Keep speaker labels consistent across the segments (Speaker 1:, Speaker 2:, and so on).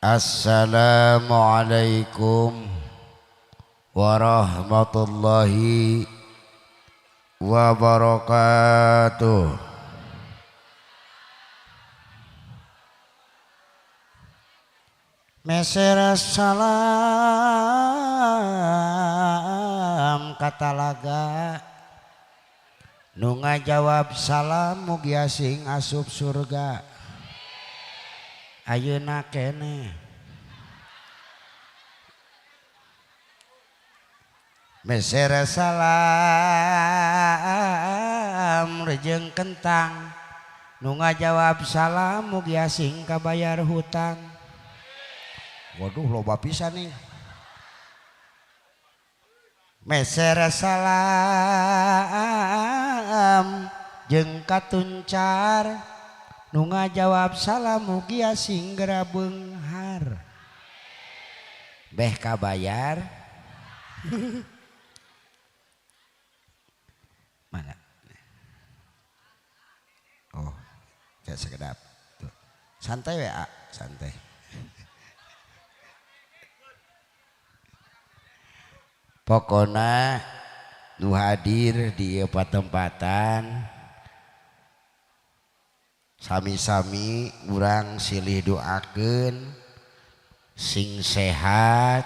Speaker 1: Assalamualaikum warahmatullahi wabarakatuh. Mesera salam katalaga nu ngajawab salam mugi asing asup surga. Ayeuna keneh mesere salam rejeng kentang nu ngajawab salam mugi asing kabayar hutang. Waduh loba pisan nih. Mesere salam jeung katuncar nu ngajawab salam mugi asing geura beunghar. Beh kabayar. Mana? Oh, kayak sekedap. Tuh. Santai WA, santai. Pokona nu hadir di ieu patempatan sami-sami urang silih doakeun sing sehat,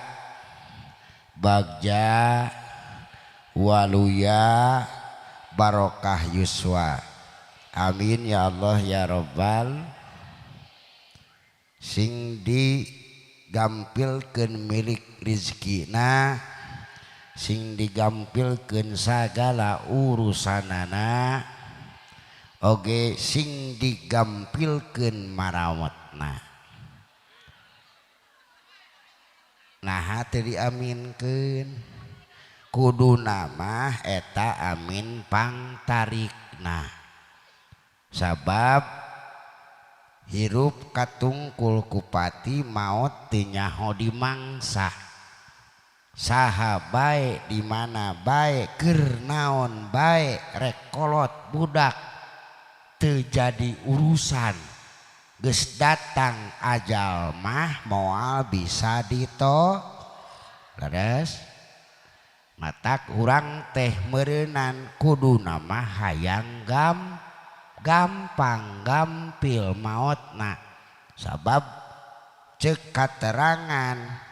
Speaker 1: bagja, waluya, barokah yuswa. Amin ya Allah ya Rabbal. Sing digampilkeun milik rizkina, sing digampilkeun sagala urusanana, oge sing digampilkeun marawatna. Naha teu diaminkeun, kuduna mah eta amin pangtarikna. Sabab hirup katungkul kupati maot teu nyaho dimangsa. Saha bae di mana bae keur naon bae rek kolot budak teu jadi urusan. Geus datang ajal mah moal bisa dito. Leres matak urang teh meureunan kuduna mah hayang gampang gampil maotna. Sabab ceuk katerangan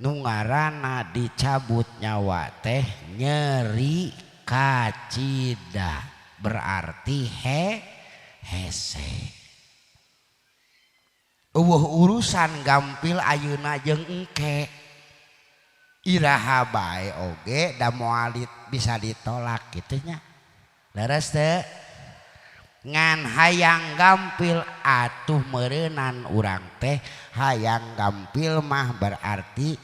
Speaker 1: nu ngaranna dicabut nyawa teh nyeri kacida, berarti hese. Eueuh urusan gampil ayeuna jeung engke. Iraha bae oge da moal bisa ditolak kitu nya. Leres teu? Ngan hayang gampil atuh meureunan urang teh hayang gampil mah berarti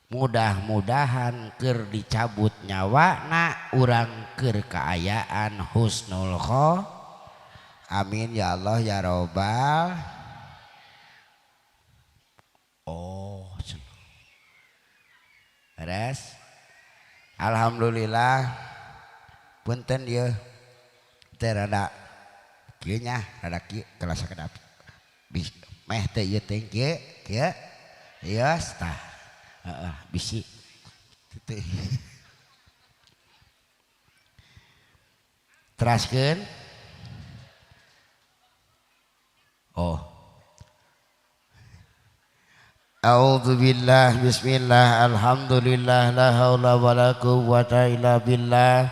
Speaker 1: mudah-mudahan keur dicabut nyawana urang keur kaayaan husnul kho. Amin ya Allah ya Robbal. Oh, beres. Alhamdulillah. Punten ieu teh rada kieu nya, rada kieu kelas sakedap. Meh teh ieu teh kieu, kieu. Ieu tah. Heeh, bisi. Teu. Teraskeun. Oh. A'udzu billah bismillah alhamdulillah la haula wala quwwata illa billah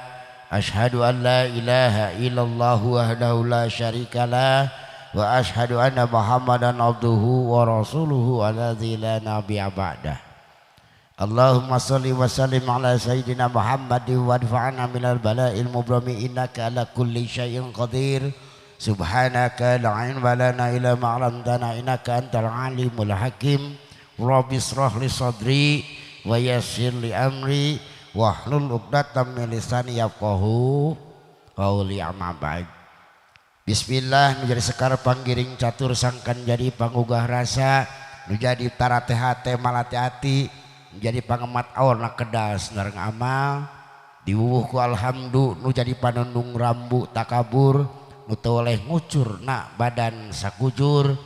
Speaker 1: asyhadu an la ilaha illallah wahdahu la syarikalah wa asyhadu anna muhammadan abduhu wa rasuluhu alladzi la nabiyya ba'dah. Allahumma shalli wa sallim ala sayyidina Muhammadin wadfa'na minal bala'il mubrami innaka ala kulli syai'in qadir. Subhanaka la ilma lana illa ma 'allamtana innaka antal alimul hakim. Rabbi israh li sadri wa yassir li amri wahlul 'uqdatam min lisani yafqahu qawli. Amma ba'd. Bismillah menjadi sekar panggiring catur sangkan jadi pangugah rasa nu jadi tarate hate malate hati jadi pangemat awarna kedas sareng amal diwuwuh ku alhamdu nu jadi panundung rambu takabur nu teu oleh ngucur na badan sakujur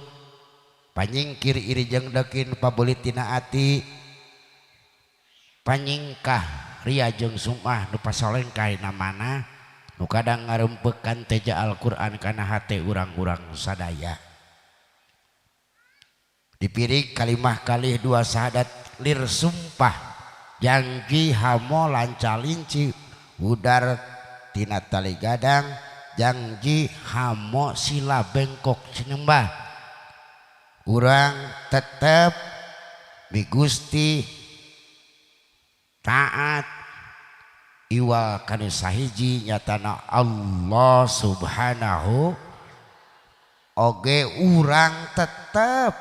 Speaker 1: panyingkir iri jeung dekin pabelit tina ati panyingkah ria jeung sumah nu pasolengkah na mana nu kadang ngarempekan teja Al-Qur'an kana hate urang-urang sadaya dipirik kalimah kalih dua syahadat lir sumpah janji hamo lancalinci udar tina tali gadang janji hamo sila bengkok sinembah urang tetep di Gusti taat iwal kana sahiji nyatana Allah subhanahu oge urang tetep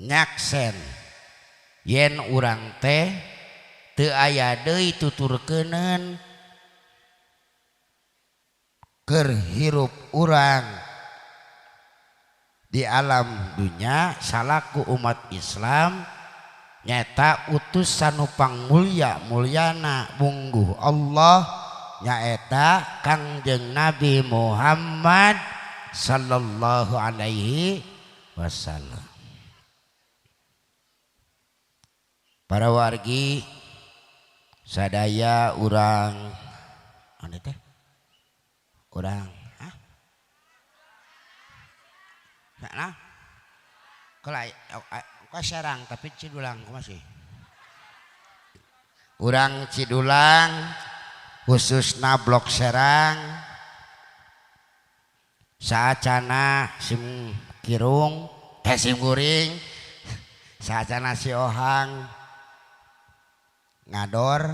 Speaker 1: nyaksen yen urang teh teu aya deui tuturkeuneun keur hirup urang di alam dunya salaku umat Islam nyaeta utusan nu pangmulya mulyana mungguh Allah nyaeta Kangjeng Nabi Muhammad sallallahu alaihi wasallam. Para wargi sadaya urang anu teh urang hah nah kelai kok Serang tapi Cidulang kumaha sih urang Cidulang khususna Blok Serang saacana sim kirung sim guring saacana si Ohang ngador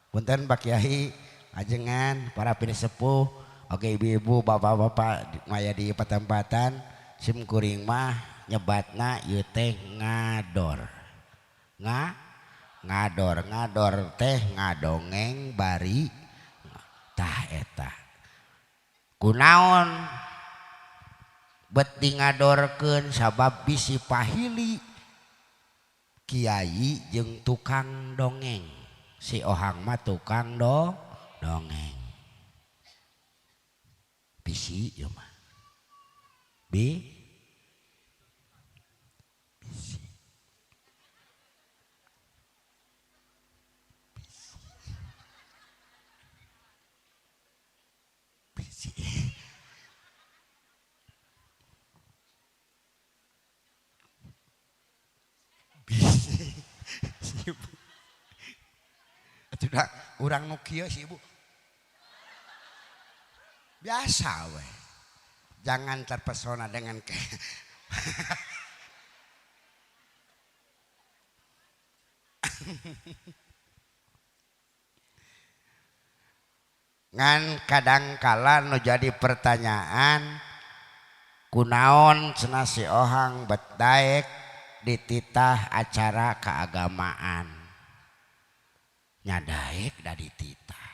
Speaker 1: punten Pak Kiai ajengan para pinisepuh oke ibu-ibu bapak-bapak maya di patempatan sim kuring mah nyebatna ieu teh ngador ngador ngador teh ngadongeng bari tah eta kunaon bet di ngadorkeun sabab bisi pahili kiai jeung tukang dongeng si Ohang mah tukang dongeng bisi ieu mah bisi bisi bisi si ibu atuh urang nu kieu si ibu biasa we jangan terpesona dengan ke ngan kadangkala nu jadi pertanyaan kunaon cenah si Ohang bet daek dititah acara keagamaan nya daek da dititah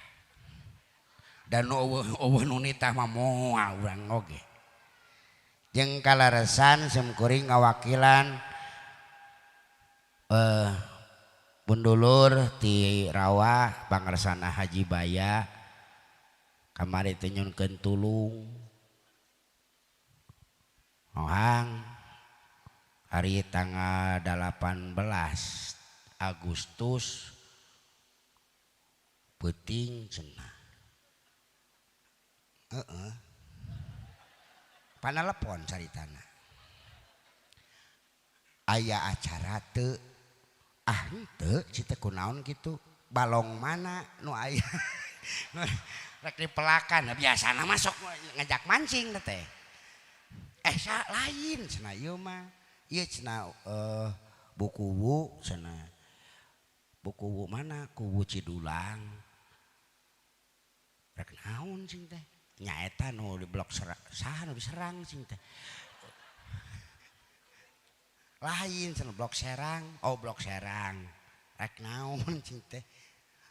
Speaker 1: dan eueuh nu nitah mah moal urang oge jeung kalaresan sim kuring ngawakilan bundulur ti Rawa Pangersana Haji Baya kamari teh nyunkeun tulung Ohang hari tanggal 18 Agustus peuting cenah heeh panalepon caritana aya acara teu ah henteu cita kunaon kitu balong mana nu aya rek dipelakan biasana masuk ngajak mancing teh sa lain cenah ieu mah ieu cenah bukuwu cenah bukuwu mana kuwu Cidulang rek naon cing teh nyaeta nu di blok saha nu diserang cing teh lain cenah blok Serang oh blok Serang rek naon cing teh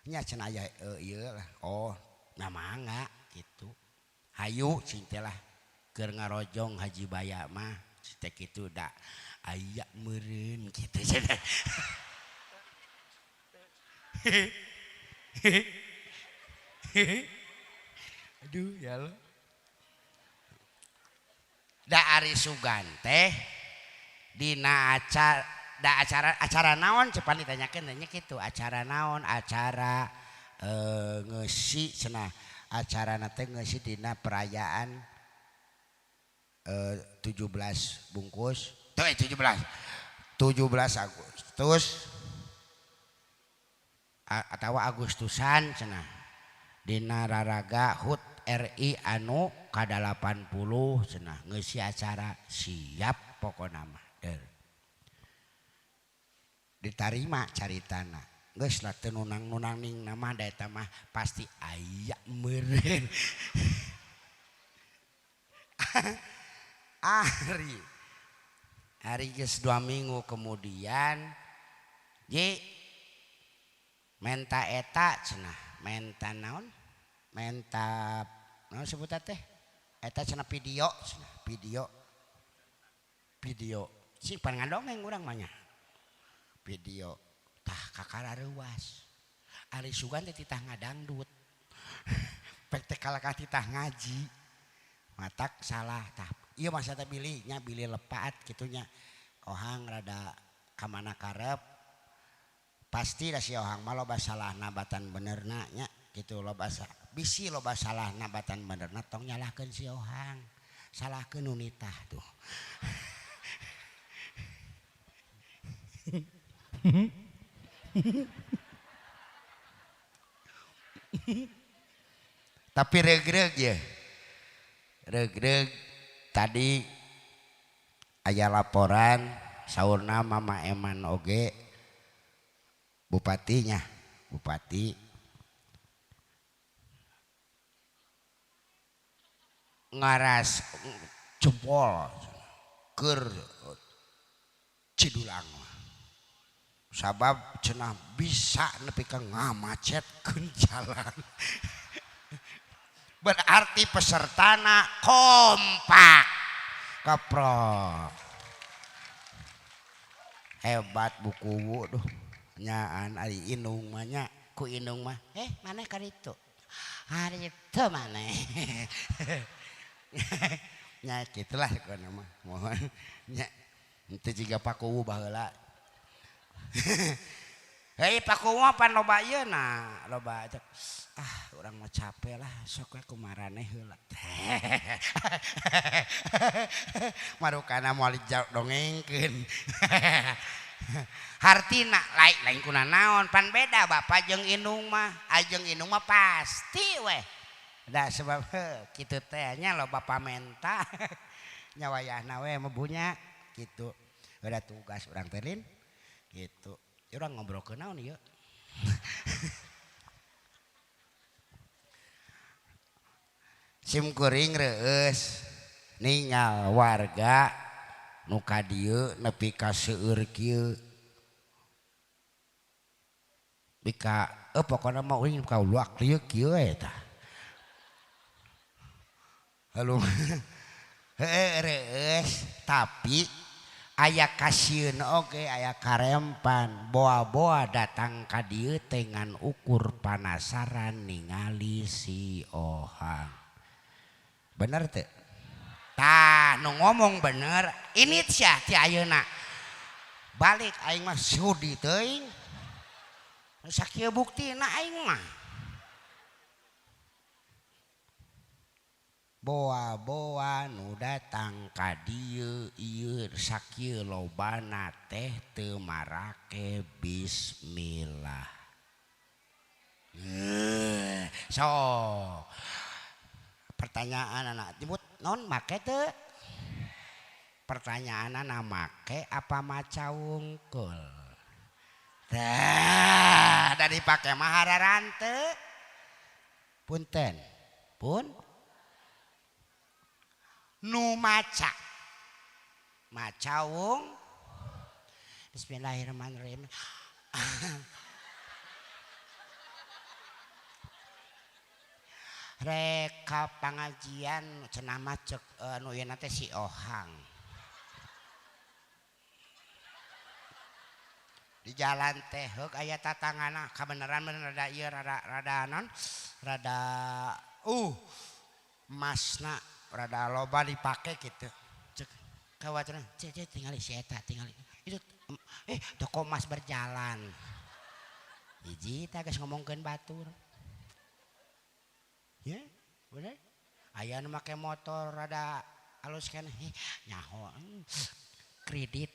Speaker 1: nya cenah aya ieu lah oh nya mangga kitu hayu cing teh lah keur ngarojong Haji Baya mah Teh kitu da aya meureun kitu cenah. Aduh ya Allah. Da ari sugan teh dina acara da acara naon cepan ditanyakeun nya kitu acara naon acara ngeusi cenah acarana teh ngeusi dina perayaan 17 bungkus teh 17 Agustus atawa Agustusan cenah dina raraga HUT RI anu ka-80 cenah ngeusi acara siap pokona mah der ditarima caritana geus lah teu nunang-nunang ning nama da eta mah pasti aya meureun. Ari hari geus 2 minggu kemudian ji menta eta cenah menta naon menta naon sebutan teh eta cenah video cenah video sing pan ngadongeng urang mah nya video tah kakara reuas ari sugan teh titah ngadangdut pek teh kalakah titah ngaji matak salah tah ieu masa teh bilih nya bilih lepat kitu nya ohang rada ka mana karep pasti da si ohang mah loba salahna batan benerna nya kitu loba bisi loba salahna batan benerna tong nyalahkeun si ohang salahkeun nu nitah tuh. Tapi regreg ya regreg tadi aya laporan saurna Mama Eman oge bupatinya bupati ngaras jempol keur Cidulang sabab cenah bisa nepi ka ngamacetkeun jalan. Berarti pesertana kompak kaprok hebat buku duh nyaan ari indung mah nya ku indung mah maneh ka ditu ari teu maneh nya kitulah kana mah mohon nya teu jiga pakuwu baheula. Hei pakuwu mah pan loba ieu na loba ah urang mah capek lah sok we kumaraneh heula. Marukana moal dongengkeun. Hartina lain kuna naon pan beda bapak jeung indung mah ajeng indung mah pasti weh da sebab kitu teh nya loba pamenta nya wayahna we mah bunya kitu udah tugas urang teh lin gitu urang ngobrol ke naon ieu. Sim kuring reueus ningal warga nu ka dieu nepi ka seueur kieu bika pokona mah uing ka luak lieu kieu we tah halo heueuh reueus tapi aya kasieun oge aya karempan boa-boa datang ka dieu teh ngan ukur panasaran ningali si ohang bener teu tah nu ngomong bener ini sia ti ayeuna balik aing mah sudi teuing sakieu buktina aing mah boa-boa nu datang ka dieu ieu sakieu lobana teh teu marake bismillah. So pertanyaan anak jemput non make teu? Pertanyaan anak make apa maca wungkul? Tah dari pake mah hararante. Punten pun nu maca maca wung bismillahirrahmanirrahim. Reka pengajian cenah mah cek anu ieu teh si ohang. Di jalan teh heuk aya tatangana kabeneran bener rada ieu rada rada non rada emasna rada loba dipake gitu. Cek kawatirna cek cek tingali si eta tingali. Itu toko emas berjalan. Hiji teh geus ngomongkeun batur. Ya, bener. Aya nu make motor rada alus keneh nyaho kredit.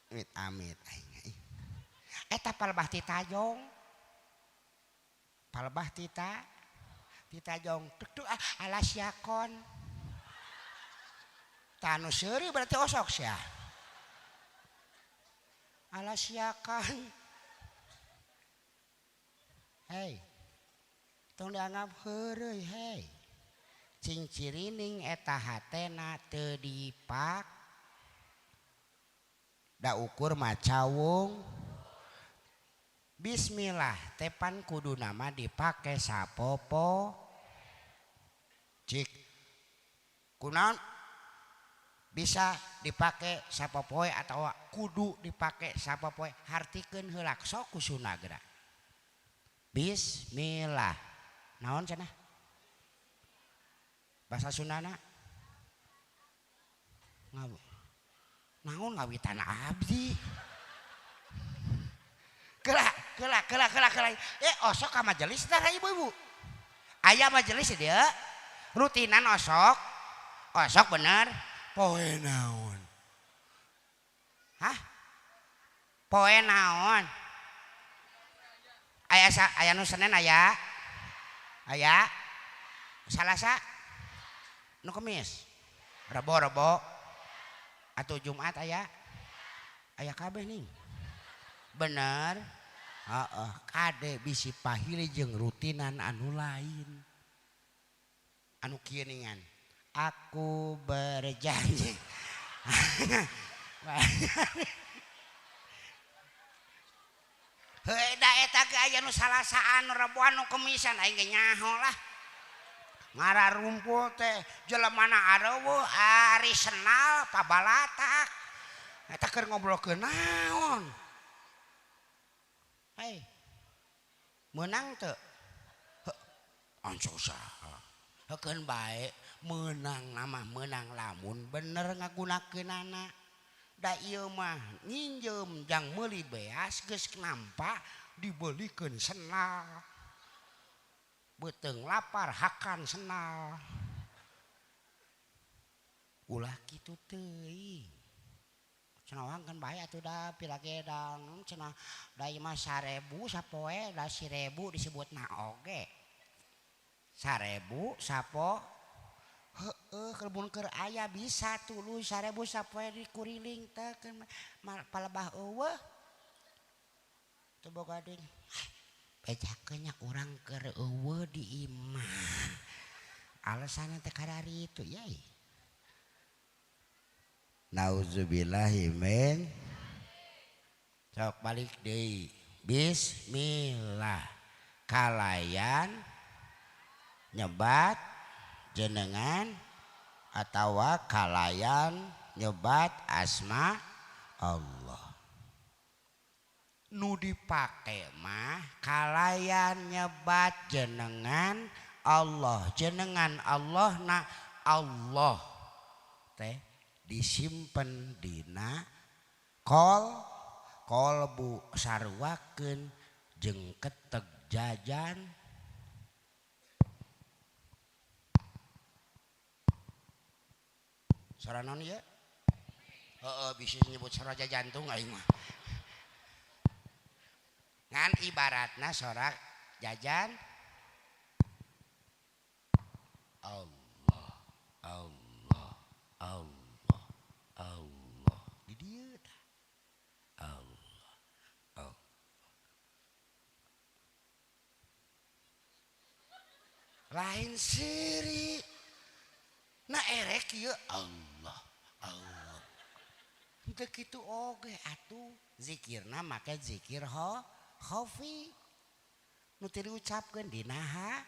Speaker 1: Amit amit aing. Eta palebah ti tajong. Palebah ti tajong tuk tuk alas yakon. Tanu seuri berarti osok sia. Alas yakan. Hei. Tong dianggap heureuy hei. Cing cirining eta hatena teu dipak. Da ukur macawung. Bismillah tepan kudu nama dipake sapopo. Cik kunaon bisa dipake sapopoe atau kudu dipake sapopoe hartikeun heula sok ku sunagra. Bismillah. Naon cenah? Bahasa Sundana? Naon ngawitan abdi. Kela kela kela kela kela. Osok ka majelis tah ibu-ibu. Aya majelis dia. Rutinan osok. Osok bener. Poe naon? Hah? Poe naon? Aya aya nu Senen aya. Aya. Salasa. Nu Kemis. Rebo rebo. Atau Jumat aya. Aya kabeh nih. Bener. Heeh, kade bisi pahili jeung rutinan anu lain. Anu kieu ningan. Aku berjanji. Heuh da eta ge aya nu salasaan, reboan, nu kemisan aing ge nyaho lah. Ngararumpul teh jelemana areuweuh ari senal pabalatak. Eta keur ngobrolkeun naon? Hei. Meunang teu? Anco saha? Heukeun bae meunang nama meunang lamun bener ngagunakeunana. Da ieu mah nginjem jang meuli beas geus nampak dibelikeun senal. Beuteung lapar hakan senal. Ulah kitu teuing. Cenah wangkeun bae atuh da pira ge da cenah da ieu mah 1000 sapoe da 1000 disebutna oge. 1000 sapo heueuh mun keur aya bisa tuluy 1000 sapoe dikuriling teh palebah eueuh. Teu boga deui. Bejakeun nya urang keur eueuh di imah. Alasanna teh karari itu yai. Nauzubillahi min. Sok balik deui. Bismillah. Kalayan nyebat jenengan atawa kalayan nyebat asma Allah. Nu dipake mah kalayan nyebat jenengan Allah. Jenengan Allah na Allah teh disimpen dina kolbu sarwakeun jeung keteg jajan. Sora naon ieu? Heeh, bisa nyebut sora jantung aing mah. Ngan ibaratna sora jajan Allah Allah Allah Allah di dieu tah. Allah Allah. Lain siri. Na erek ieu Allah Allah. Henteu kitu oge atuh zikirna make zikir khofi. Nu teu diucapkeun dina ha.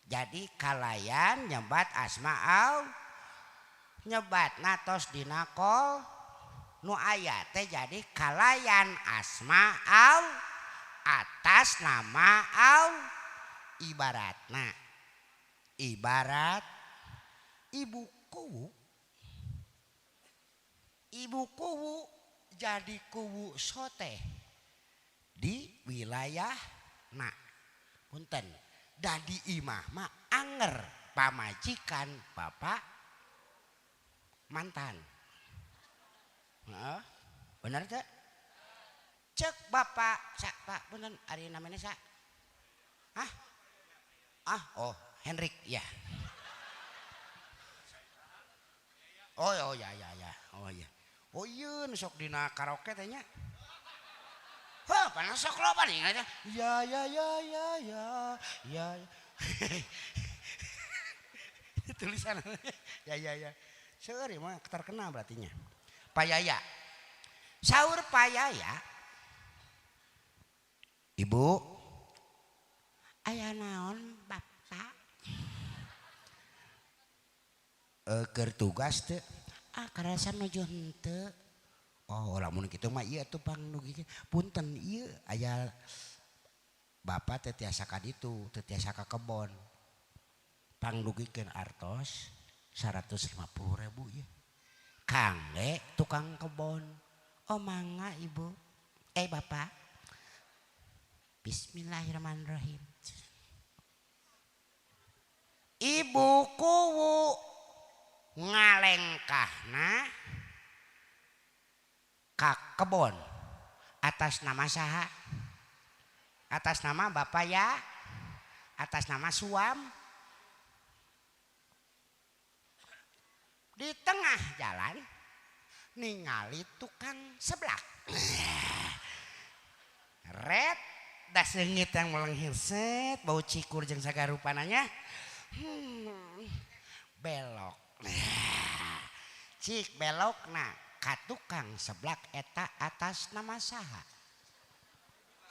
Speaker 1: Jadi kalayan nyebat asma Allah. Nyebatna tos dina kol nu aya teh jadi kalayan asma au atas nama au ibaratna ibarat ibu kuwu jadi kuwu sote di wilayah na punten dadi imah mah anger pamajikan bapak mantan. Heeh, bener teh? Cek bapak sak pak punten ari namanya sak? Hah? Ah, oh Henrik ya. Oh, oh ya ya ya. Oh iya. Oh iya nu sok dina karaoke teh nya. Hah, panas sok loba nih ya ya ya ya ya ya. Tulisan ya ya ya. Seueur mah terkenal berarti nya. Payaya. Saur payaya. Ibu aya naon bapak? Keur tugas teu? Ah karasa nuju henteu. Oh lamun kitu mah ieu atuh pang nu punten ieu aya bapak teh tiasa ka ditu, teu tiasa ka kebon. Pangdugikeun artos 150.000 ieu. Kangge tukang kebon. Oh mangga ibu. Eh bapak. Bismillahirrahmanirrahim. Ibu kuwu ngalengkahna ka kebon atas nama saha? Atas nama bapak ya, atas nama suam. Di tengah jalan ningali tukang seblak. Red dah seungit yang melenghir set bau cikur jeung sagarupananya. Belok. Cik belokna ka tukang seblak eta atas nama saha?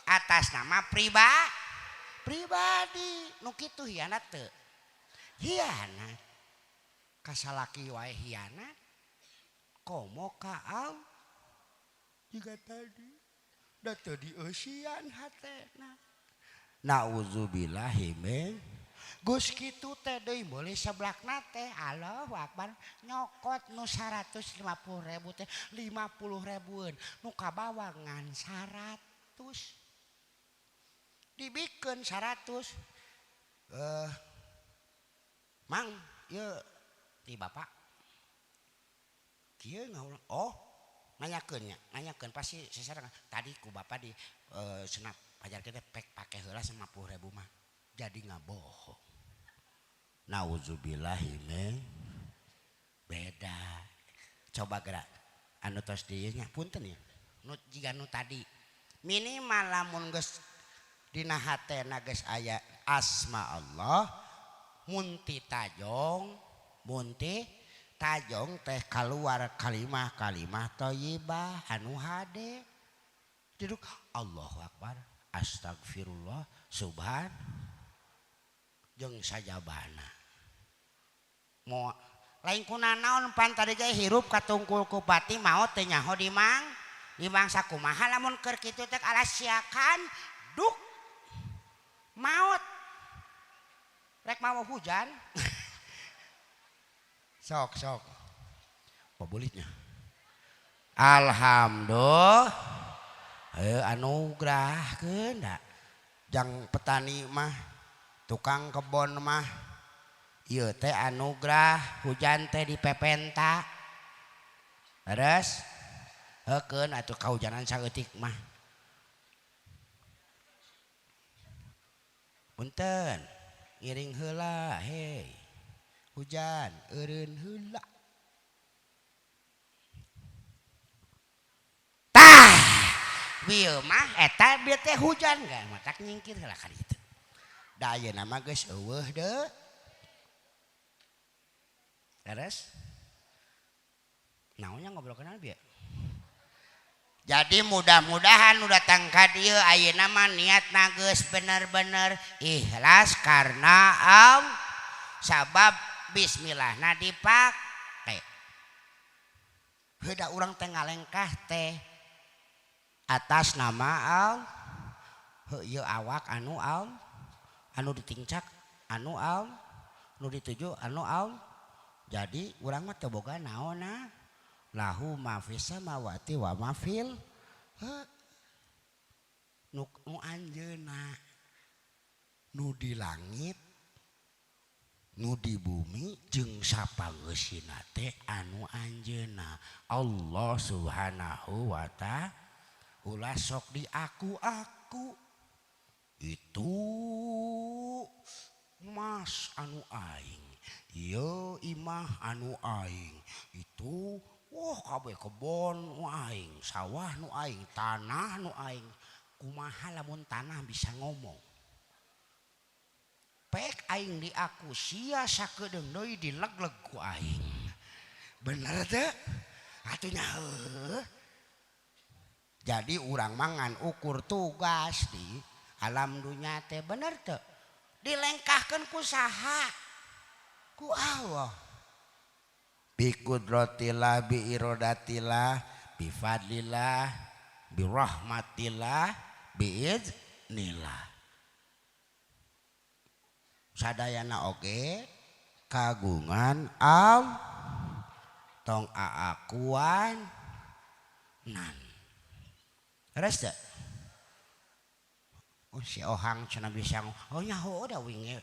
Speaker 1: Atas nama pribadi. Nu kitu hianat teu? Hianat. Kasalaki wae hianat. Komo ka al jiga tadi da teu dieusian hatena. Nauzubillahi min geus kitu teh deui meuli seblakna teh Allahu akbar nyokot nu 150.000 teh 50 ribuan nu kabawa ngan 100 dibikeun 100 mang ieu ti bapak kieu ngaulang oh nanyakeun nya nanyakeun pasti sasarengan tadi ku bapak di senap pajar kita pek pake heula 50.000 mah jadi ngabohong. Nauzubillahi min beda. Coba gerak anu tos dieu nya punten ya. Nu jiga nu tadi minimal lamun geus dina hatena geus aya asma Allah munti tajong teh kaluar kalimah-kalimah thayyibah anu hade. Duduk Allahu akbar astagfirullah subhan jeung sajabana. Mo lain kuna naon pan tadi ge hirup katungkul ku pati maot teu nyaho di mang di mangsa kumaha lamun keur kitu teh alasiakan duk maot rek mawa hujan. Sok sok pabulitnya. Alhamdulillah anugerah keun da jang petani mah tukang kebon mah ieu teh anugerah hujan teh dipepenta. Terus heukeun atuh kahujanan saeutik mah. Punten ngiring heula hei hujan eureun heula. Tah bieu mah eta bieu teh hujan kan matak nyingkir heula ka ditu. Da ayeuna mah geus eueuh deui. Terus naonnya ngobrol kenal bieu. Jadi mudah-mudahan nu datang ka dieu ayeuna mah niatna geus bener-bener ikhlas karena am sabab bismillahna dipake. Heuda urang teh ngalengkah teh atas nama Allah. Heuh ieu awak anu Allah, anu ditingcak anu Allah, nu dituju anu Allah. Jadi urang mah teu boga naonna. Lahu ma fis samawati wa ma fil nu anjeunna nu di langit nu di bumi jeung sapangeusina teh anu anjeunna Allah Subhanahu wa ta'ala. Ulah sok di aku-aku itu mas anu aing ieu imah anu aing itu wah kabeh kebon nu aing sawah nu aing tanah nu aing. Kumaha lamun tanah bisa ngomong pek aing di aku sia sakedeung deui dilegleg ku aing. Bener teu? Atuh nya heuh. Jadi urang mangan ukur tugas di alam dunya teh bener teu? Dilengkahkeun ku saha? Ku Allah. Bi qudratillah bi iradatillah bi fadlillah bi rahmatillah bi iznillah. Sadayana oge kagungan al tong aakuan nan. Leres teu? Oh si Ohang cenah bisa oh nyaho da wingi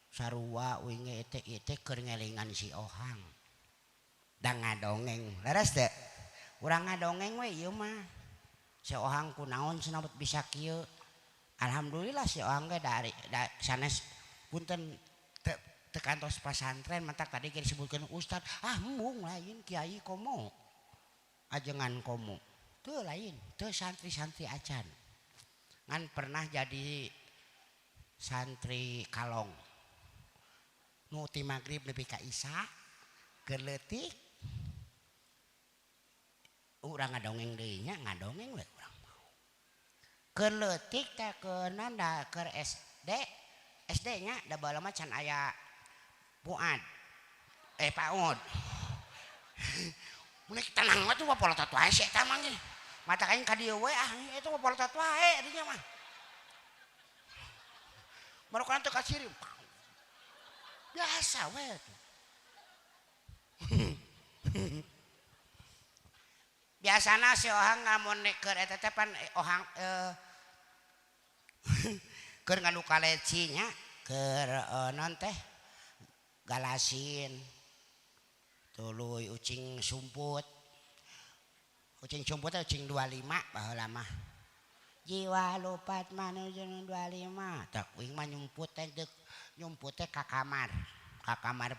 Speaker 1: sarua wingi teh ieu teh keur ngelingan si Ohang. Da ngadongeng. Leres teu? Urang ngadongeng we ieu mah. Si Ohang kunaon cenah bisa kieu. Alhamdulillah si Ohang ge dari sanes punten teu kantos pasantren matak tadi ge disebutkeun ustad ah embung lain kiai komo ajengan komo teu lain teu santri-santri acan ngan pernah jadi santri kalong nu ti magrib nepi ka isya keur leutik urang ngadongeng deui nya ngadongeng we urang keur leutik teh keuna da keur SD SD nya da baheula mah can aya Fuad Paud mun tenang mah tuh polotot wae si eta mah mata aing ka dieu we ah eta mah polotot wae dinya mah marokan teu kaciri biasa we biasana si Ohang ngamun keur eta teh pan Ohang keur nganu kaleci nya keur non teh galasin tuluy ucing sumput teh ucing 25 baheula mah jiwa lupat manuju 25 tak uing mah nyumput teh nyumput teh ka kamar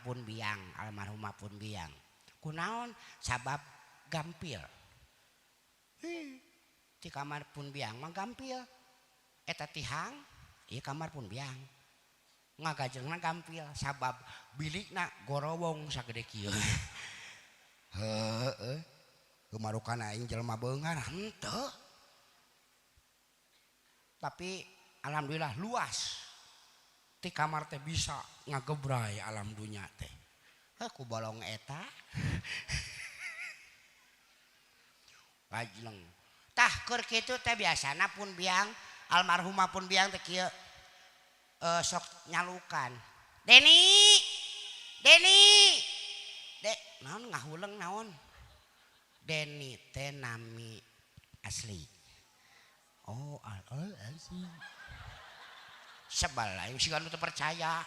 Speaker 1: pun biang almarhumah pun biang kunaon sabab gampil di kamar pun biang mah gampil eta tihang ieu kamar pun biang ngagajengna gampil sabab bilikna gorowong sagede kieu. Heueuh kumarukan aing jelema beunghar henteu. Tapi alhamdulillah luas. Ti kamar teh bisa ngagebray alam dunya teh. Heuh ku bolong eta. Lajleng. Tah keur kitu teh biasana pun biang almarhumah pun biang teh kieu. Sok nyalukan Deni Deni Dek naon ngahuleng naon Deni teh nami asli oh asli sebal aing siga nu teu percaya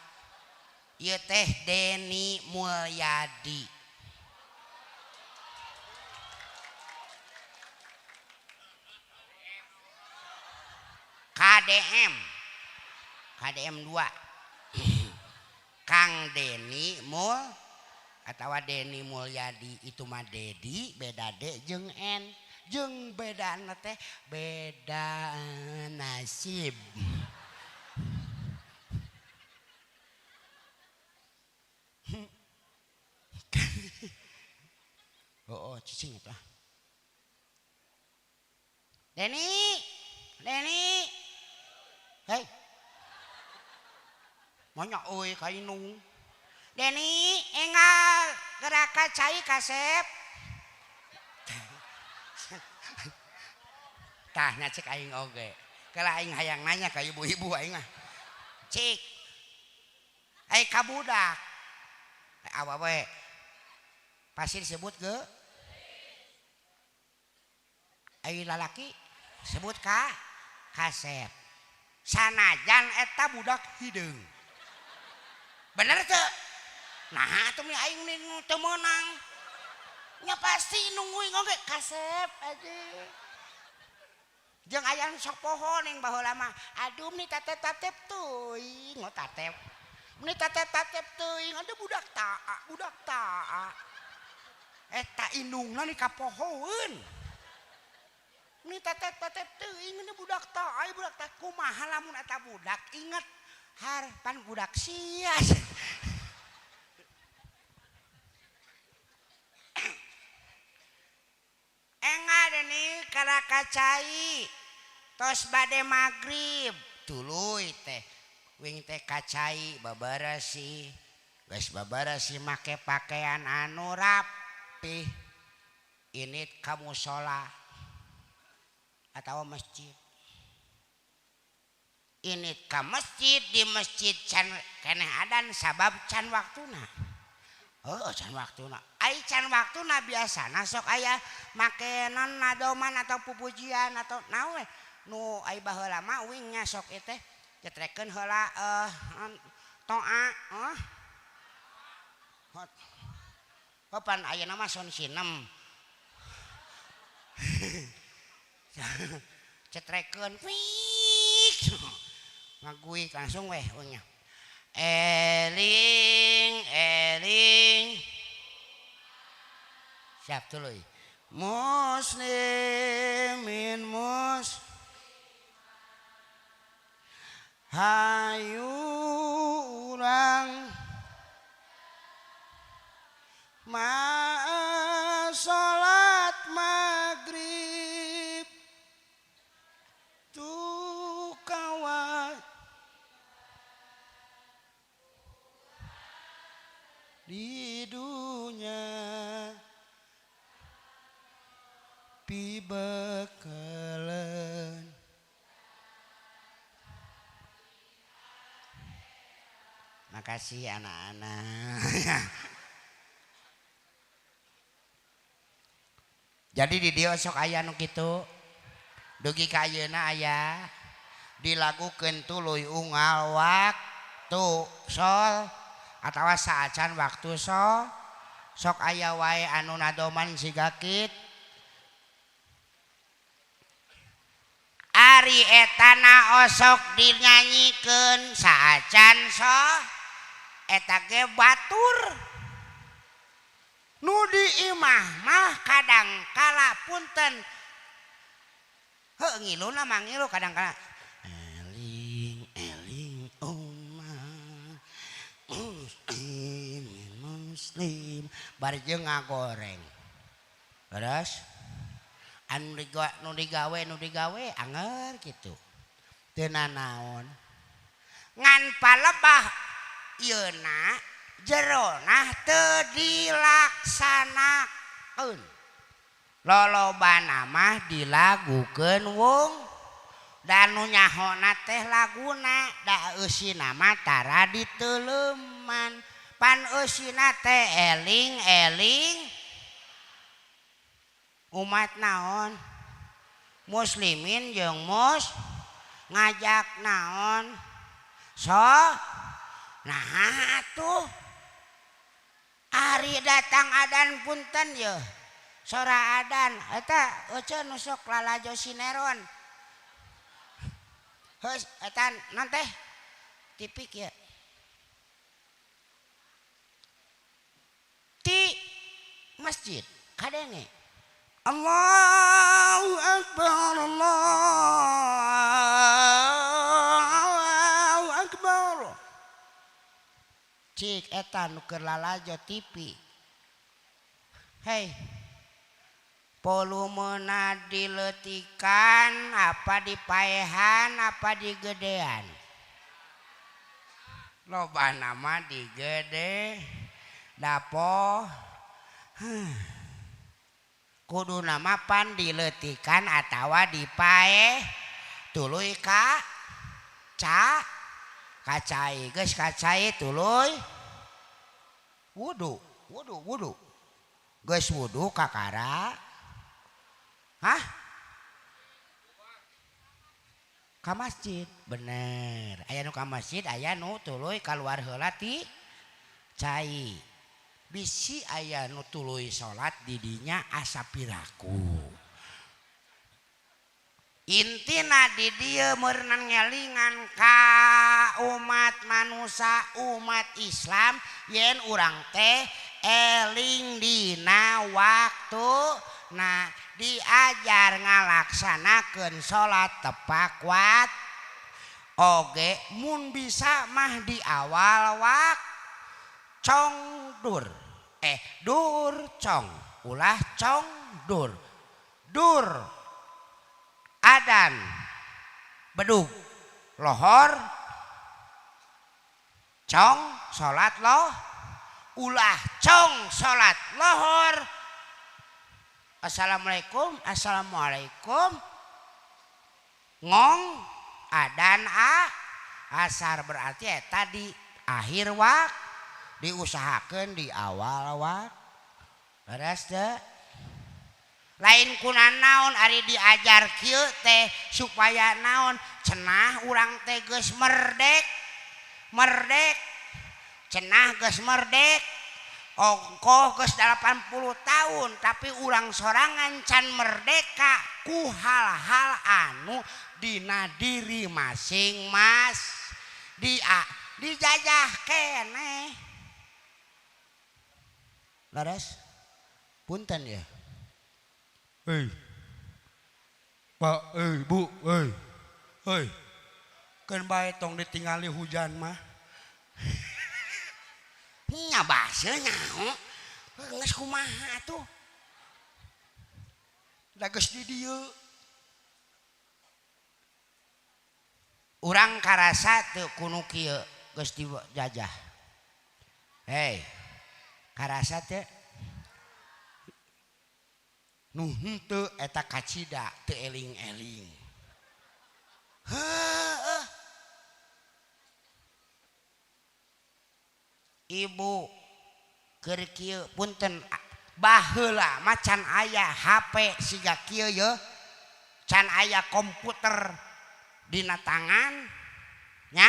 Speaker 1: ieu teh Deni Mulyadi KDM KDM 2 Kang Deni Mul atau Deni Mulyadi itu mah Dedi beda D jeung N jeung beda teh beda nasib. Oh, cicing eta. Deni Deni hei Monya euy ka inung. Deni enggal geraka cai kasep. Tah nya cek aing oge. Kala aing hayang nanya ka ibu-ibu aing mah. Cik. Ai ka budak. Awewe. Pasti disebut ge. Ai lalaki sebut ka kasep. Sanajan eta budak hideung. Bener teu? Nah atuh mi aing teu meunang. Nya pasti nungguin oge kasep aja. Jeung aya sok poho ning baheula mah. Aduh meni tatep-tatep teuing, oh tatep. Meni tatep-tatep teuing, aduh budak taa, budak taa. Eta indungna ni kapohoeun. Meni tatep-tatep teuing, ini budak taa, budak taa. Kumaha lamun eta budak inget harpan budak sia. Enggak nih karakacai tos bade magrib tuluy teh wing teh kacai babarasi geus babarasi make pakaian anu rapih init ka musala atawa masjid init ka masjid di masjid can keneh adan sabab can waktuna. Oh, can waktuna. Ai can waktuna biasana sok aya make non nadoman atau pupujian atau naon we. Nu ai baheula mah uing nya sok ieu teh cetrekeun heula toa oh. Hot. Pan ayeuna mah son sinem. Cetrekeun wik. Ngaguik langsung weh uingnya. Eling eling siap tuluy muslimin mus hayu urang ma salat magrib tukawa di dunia pibekelen. Makasih anak-anak. Jadi di dieu sok aya nu kitu. Dugi ka ayeuna aya dilakukeun tuluy unggal waktu sol atawa saacan waktu so sok aya wae anu nadoman siga kitu. Ari etana osok dinyanyikeun saacan so eta ge batur nu di imah mah kadang kala punten heuh ngiluna mah ngilu kadang kala eling eling umah muslim muslim bari jeung ngagoreng beres anu digawe anger kitu teu nanaon ngan palebah ieuna jerona teu dilaksanakeun lolobana mah dilagukeun wong da nu nyahona teh laguna da eusina mah tara diteuleuman pan eusina teh eling-eling umat naon muslimin jeung mus ngajak naon so nah atuh ari datang adan punten yeuh sora adan eta euceun nu sok lalajo sineron heus eta naon teh tipik ya ti masjid kadenge Allahu Akbar Allahu Akbar cik eta nu keur lalajo TV hei volumena dileutikan apa dipaehan apa digedean loba nama digede dapo. Kudu nama pan dileutikan atawa dipaeh tuluy ka ca kacai geus kacai tuluy wudu wudu wudu geus wudu kakara hah ka masjid bener aya nu ka masjid aya nu tuluy kaluar heula ti cai bisi aya nu tuluy salat di dinya asa piraku intina di dieu meureunan ngelingan ka umat manusia umat Islam yen urang teh eling dina waktu nah diajar ngalaksanakeun salat tepat waktu oge mun bisa mah di awal waktu cong dur dur cong ulah cong dur dur adan bedug lohor cong salat loh ulah cong salat lohor. Assalamualaikum assalamualaikum ngong adan a asar berarti eta di akhir waktu diusahakeun di awal waktu beres teu lain kuna naon ari diajar kieu teh supaya naon cenah urang teh geus merdek merdek cenah geus merdek ongkoh geus 80 tahun tapi urang sorangan can merdeka ku hal-hal anu dina diri masing mas dijajah keneh. Laras punten ya. Hei Pak, hei Bu, hei hei keun bae tong ditingali hujan mah. Nya basa nyaho geus kumaha atuh da geus di dieu urang karasa teu kunu kieu geus dijajah. Hei karasa teu nu henteu eta kacida teu eling-eling. Heuh ibu keur kieu punten baheula mah can aya HP siga kieu ye can aya komputer dina tangan nya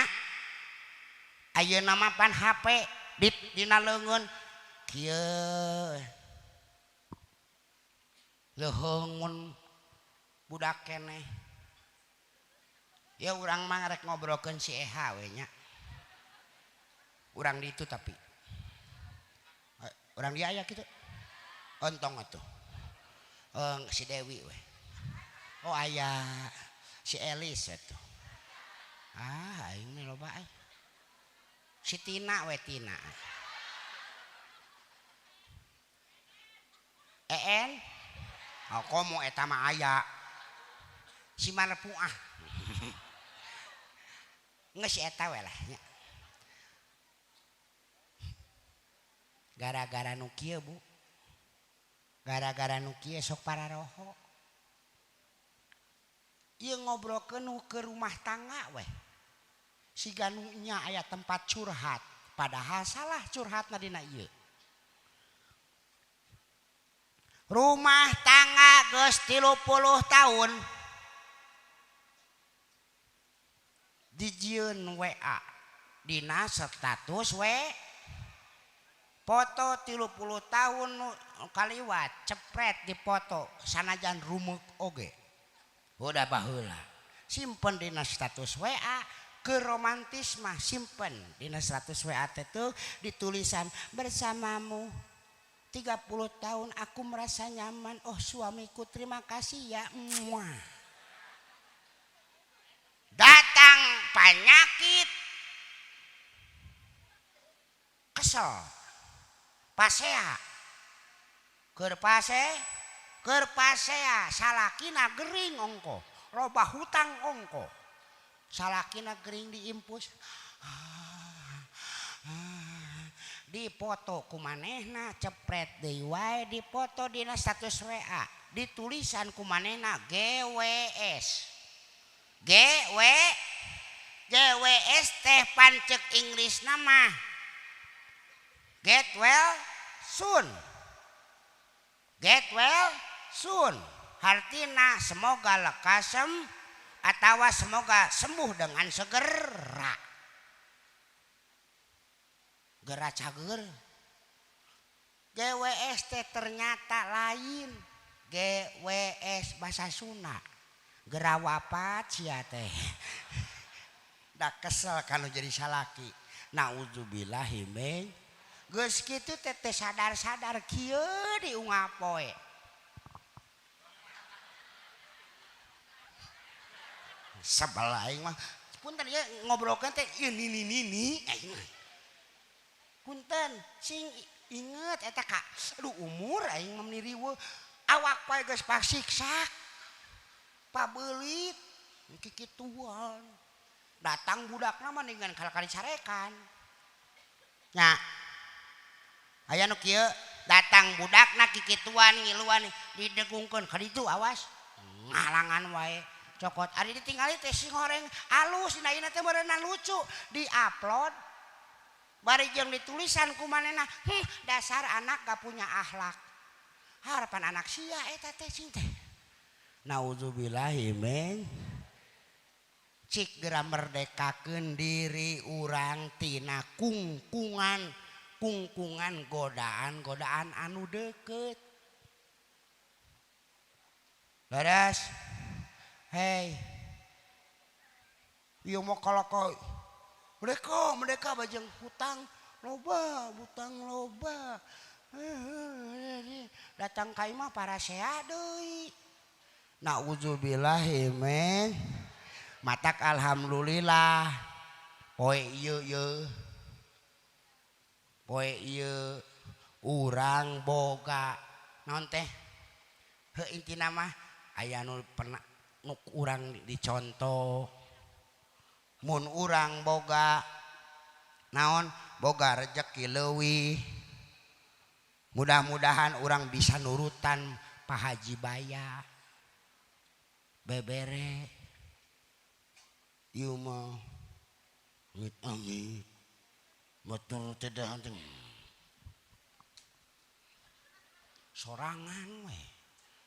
Speaker 1: ayeuna mah pan HP dina leungeun kieu leuheung budak keneh ya urang mah rek ngobrolkeun si Eha we nya. Urang ditu tapi urang dia aya kitu ontong atuh si Dewi we oh aya si Elis atuh ah aing mah loba euy si Tina we Tina en oh komo eta mah aya si Marpuah geus eta we lah nya. Gara-gara nu kieu Bu gara-gara nu kieu sok pararoho ieu ngobrolkeun nu ke rumah tangga weh siga nu nya aya tempat curhat padahal salah curhatna dina ieu. Rumah tangga geus 30 tahun dijieun WA dina status W foto 30 tahun kaliwat cepret di foto sanajan rumeuk oge udah baheula simpen dina status WA ke romantis mah simpen dina status WA teh tuh ditulisan bersamamu 30 tahun aku merasa nyaman oh suamiku terima kasih ya muah. Datang penyakit kesel pasea keur pase keur pasea salakina gering ongko loba hutang ongko salakina gering diimpus Dipoto ku manehna cepret deui wae dipoto dina status WA ditulisan ku manehna GWS. GW GWS teh pancek Inggris nama get well soon. Get well soon hartina semoga lekas atawa semoga sembuh dengan segera. Gera cager. GWS teh ternyata lain GWS bahasa Sunda. Gera wapat sia teh. Da kesel kalau jadi salaki. Nauzubillahi min. Geus kitu teh teh sadar-sadar kieu diungap poe. Sebel aing mah. Punten ieu ngobrolkeun teh ieu nini-nini aing mah. Punten sing inget eta ka aduh umur aing mah meni riweuh. Awak poe geus pasiksak. Pabeulit kikituan. Datang budakna mah dengan kali-kali carekan. Nya. Aya nu kieu datang budakna kikituan ngiluan didegungkeun ka ditu awas ngalangan wae cokot ari ditingali teh sing horeng alus dina ieu teh meureunna lucu diupload bari jeung ditulisan ku manehna dasar anak gak punya akhlak. Harapan anak sia eta teh sing teh. Nauzubillahi min. Cik geura merdekakeun diri urang tina kungkungan kungkungan godaan-godaan anu deket. Beres? Hei. Ieu mah kalaka mereka mereka bajeng hutang loba, hutang loba. Datang ka imah parasea deui. Nauzubillahi min. Matak alhamdulillah poe ieu ieu. Poe ieu urang boga naon teh? Heuh intina mah aya nu pernah nu urang dicontoh. Mun urang boga naon? Boga rejeki leuwih. Mudah-mudahan urang bisa nurutan Pak Haji Baya. Bebere. Ieu mah amit-amit betul tidak anjing sorangan we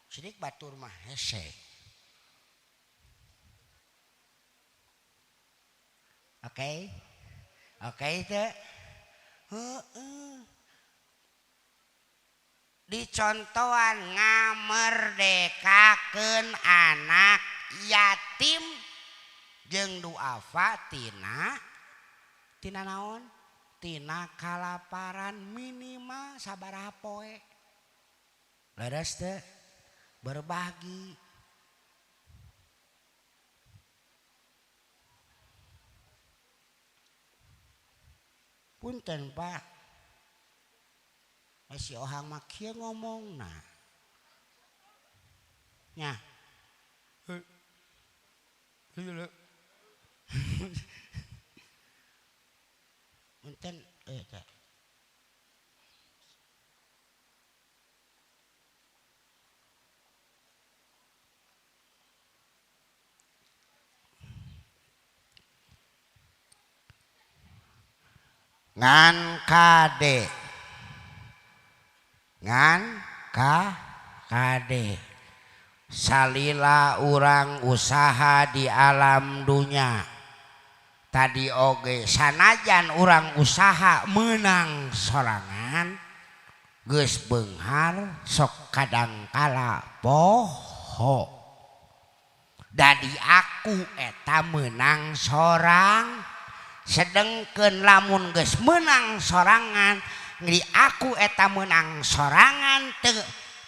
Speaker 1: sidik batur mah hese. Oke oke teh heueuh dicontohan ngamerdekakeun anak yatim jeung duafa tina tina naon tina kalaparan minimal sabaraha poe. Leres teh berbagi. Punten Pak. Si ohang mah kieu ngomongna. Nya. Heuh. Punten eta. Ngan kade. Ngan ka kade. Salila urang usaha di alam dunya. Tadi oge sanajan urang usaha menang sorangan geus beunghar sok kadangkala poho. Dadi aku eta menang sorang sedengkeun lamun geus menang sorangan ngri aku eta menang sorangan teu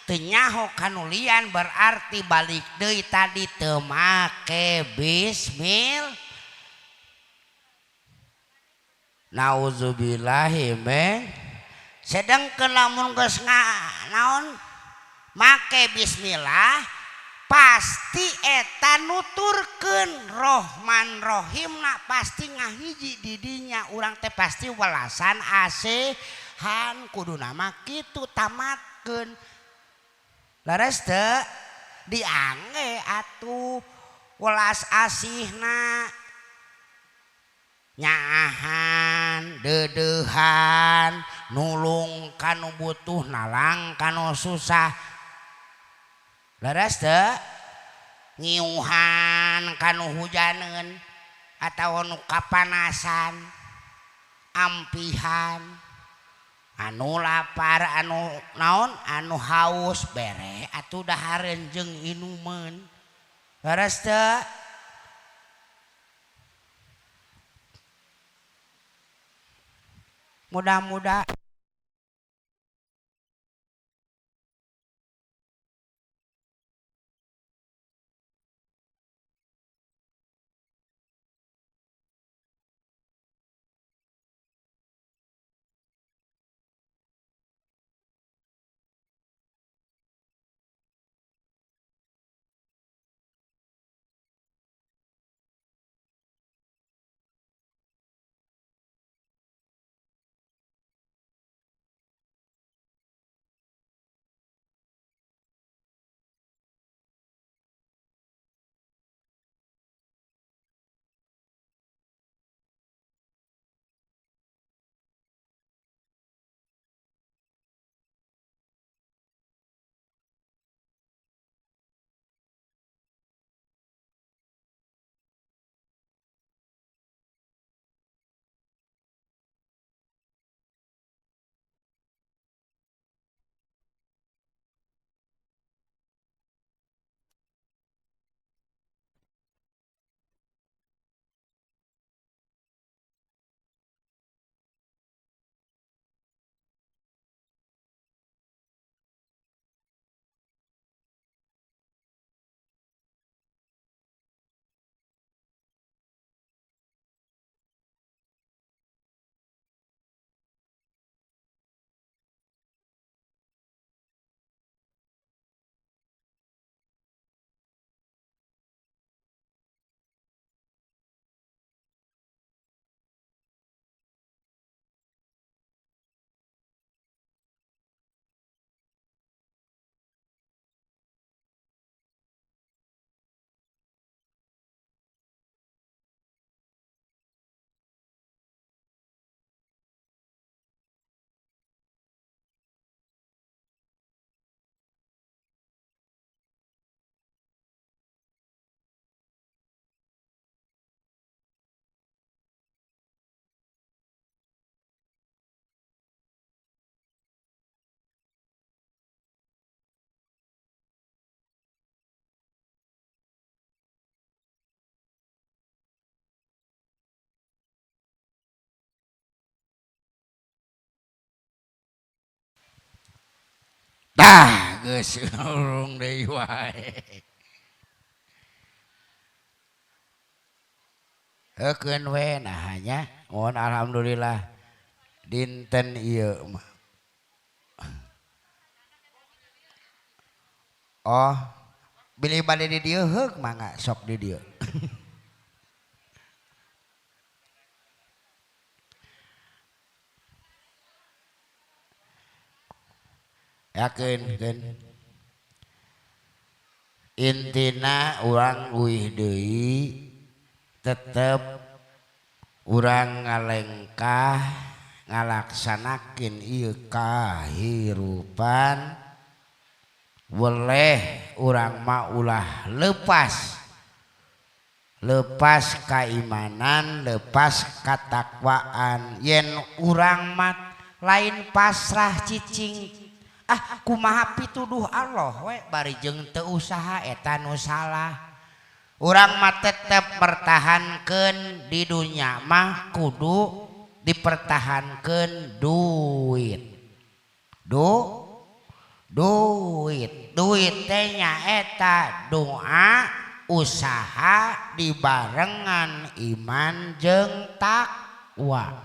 Speaker 1: teu nyaho kanulian berarti balik deui tadi teu make bismil. Nauzubillahi min. Sedengkeun lamun geus naon make bismillah pasti eta nuturkeun Rohman Rohimna pasti ngahiji di dinya urang teh pasti welasan asih Han kudu nama kitu tamatkeun. Leres teu? Diangge atuh welas asihna. Nyaahan, deudeuhan, nulung kanu butuh, nalang kanu susah. Leres teu? Ngiuhan kanu hujaneun atawa nu kapanasan, ampihan, anu lapar, anu naon, anu haus bere atuh dahareun jeung inumeun. Leres teu? Mudah-mudahan tah geus urung deui wae. Heukeun we nah nya, mohon alhamdulillah dinten ieu mah. Oh, bilih bade di dieu heuk mangga sok di dieu. Yakin keun intina urang uih deui tetep urang ngalengkah ngalaksanakeun ieu kahirupan weleh urang mah ulah lepas lepas keimanan lepas katakwaan yen urang mah lain pasrah cicing ah kumaha pituduh Allah we bari jeung teu usaha eta nu salah. Urang mah tetep pertahankeun di dunya mah kudu dipertahankeun duit. Duit duit teh nyaeta doa usaha dibarengan iman jeung takwa.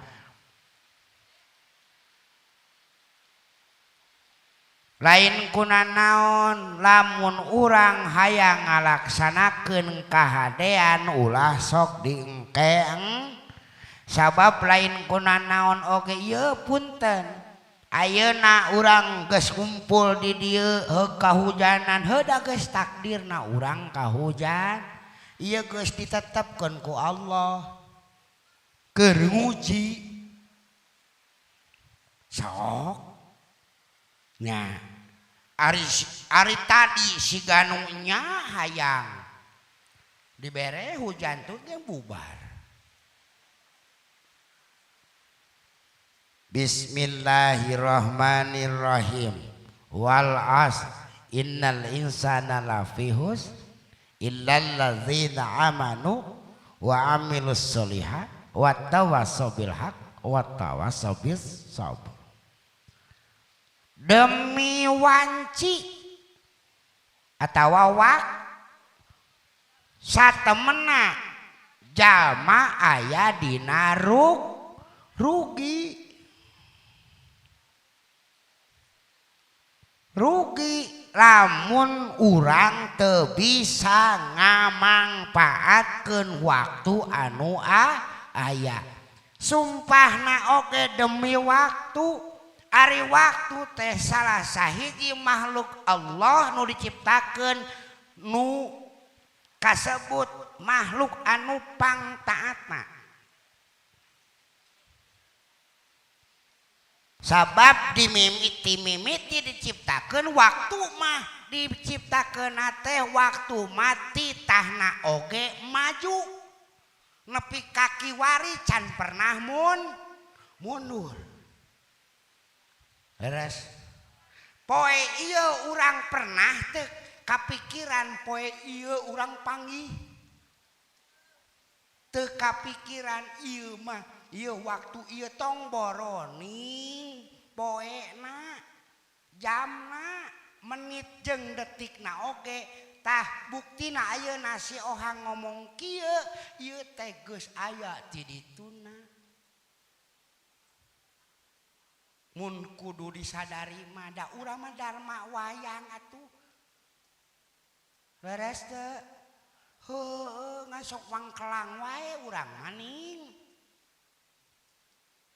Speaker 1: Lain kuna naon lamun urang hayang ngalaksanakeun kahadean ulah sok diengkeeng sabab lain kuna naon oge ieu punten Ayeuna urang geus kumpul di dieu heuh kahujanan heuh da geus takdirna urang kahujan ieu geus ditetepkeun ku Allah keur nguji sok nya ari tadi si ganunya hayang dibere hujan tuh ge bubar. Bismillahirrahmanirrahim. Wal asr innal insana lafi khusr illal ladzina amanu wa amilus sholihat wa tawassaw bil haq wa tawassaw bis sabr. Demi wanci atawa wak satemena jalma aya dina rugi. Rugi lamun urang teu bisa ngamangpaatkeun waktu anu aya. Sumpahna oge demi waktu. Ari waktu teh salah sahiji makhluk Allah nu diciptakeun nu kasebut makhluk anu pangtaatna. Sabab dimimiti diciptakeun waktu mah diciptakeun teh waktu mati tahna oge maju nepi ka kiwari can pernah mundur. Leres. Poe ieu urang pernah teu kapikiran poe ieu urang panggih. Teu kapikiran ieu mah ieu waktu ieu tong boroning poena jamna menit jeung detikna oge tah buktina ayeuna si Ohang ngomong kieu ieu teh geus aya ti dituna. Mun kudu disadari mah da urang mah dharma wayang atuh. Beres teu? Heueuh ngasok wangkelang wae urang maning.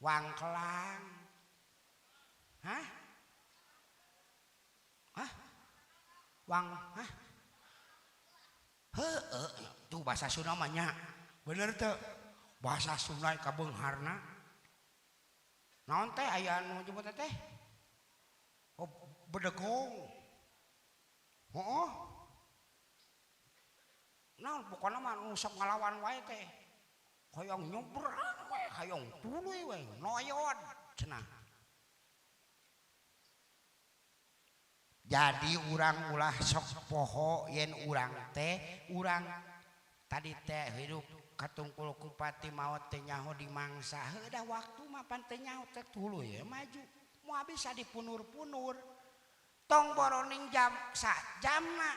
Speaker 1: Wangkelang. Hah? Hah? Wang, hah? Heueuh, tuh bahasa Sunda mah nya. Bener teu? Bahasa Sunda kabeungharna. Naon teh aya anu nyebut teh? Oh, bedegong. Heeh. Naon pokona mah nu sok ngalawan wae teh. Hoyong nyebrang we, hoyong tuluy we, noyod cenah. Jadi urang ulah sok poho yen urang teh, urang tadi teh hidup katungkul kupati maot teh nyaho dimangsa. Heuh da waktu mah pan teh nyaho teh tuluy maju. Moal bisa dipunur-punur. Tong boroning jam sa jamna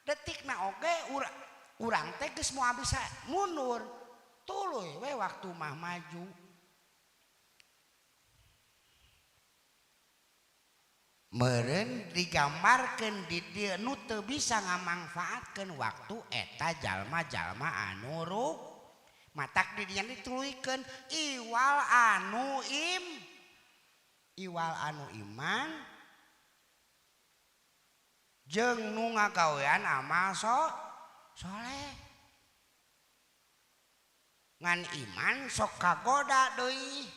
Speaker 1: detikna oge urang teh geus moal bisa mundur. Tuluy we waktu mah maju. Meureun digambarkeun di dieu nu teu bisa ngamangfaatkeun waktu eta jalma-jalma anu ruk matak di dieu dituluykeun iwal anu im iwal anu iman jeung nu ngagawean amal soleh. Ngan iman sok kagoda deui.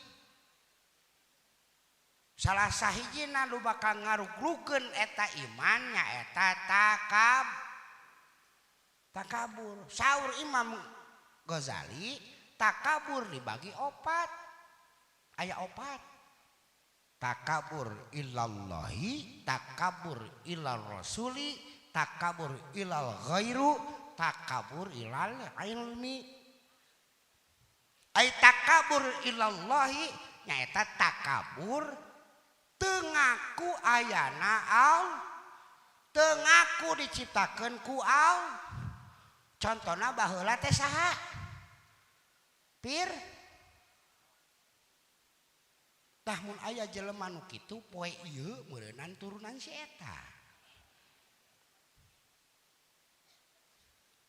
Speaker 1: Salah sahijina nu bakal ngarugrukeun eta iman nyaeta takabur. Saur Imam Ghazali takabur dibagi opat. Aya opat. Takabur ilallahi, takabur ilal rasuli, takabur ilal ghairu, takabur ilal ilmi. Ai takabur ilallahi nyaeta takabur teu ngaku ayana Allah, teu ngaku diciptakeun ku Allah. Contona baheula teh saha? Pir. Tah mun aya jelema nu kitu poe ieu meureunan turunan si eta.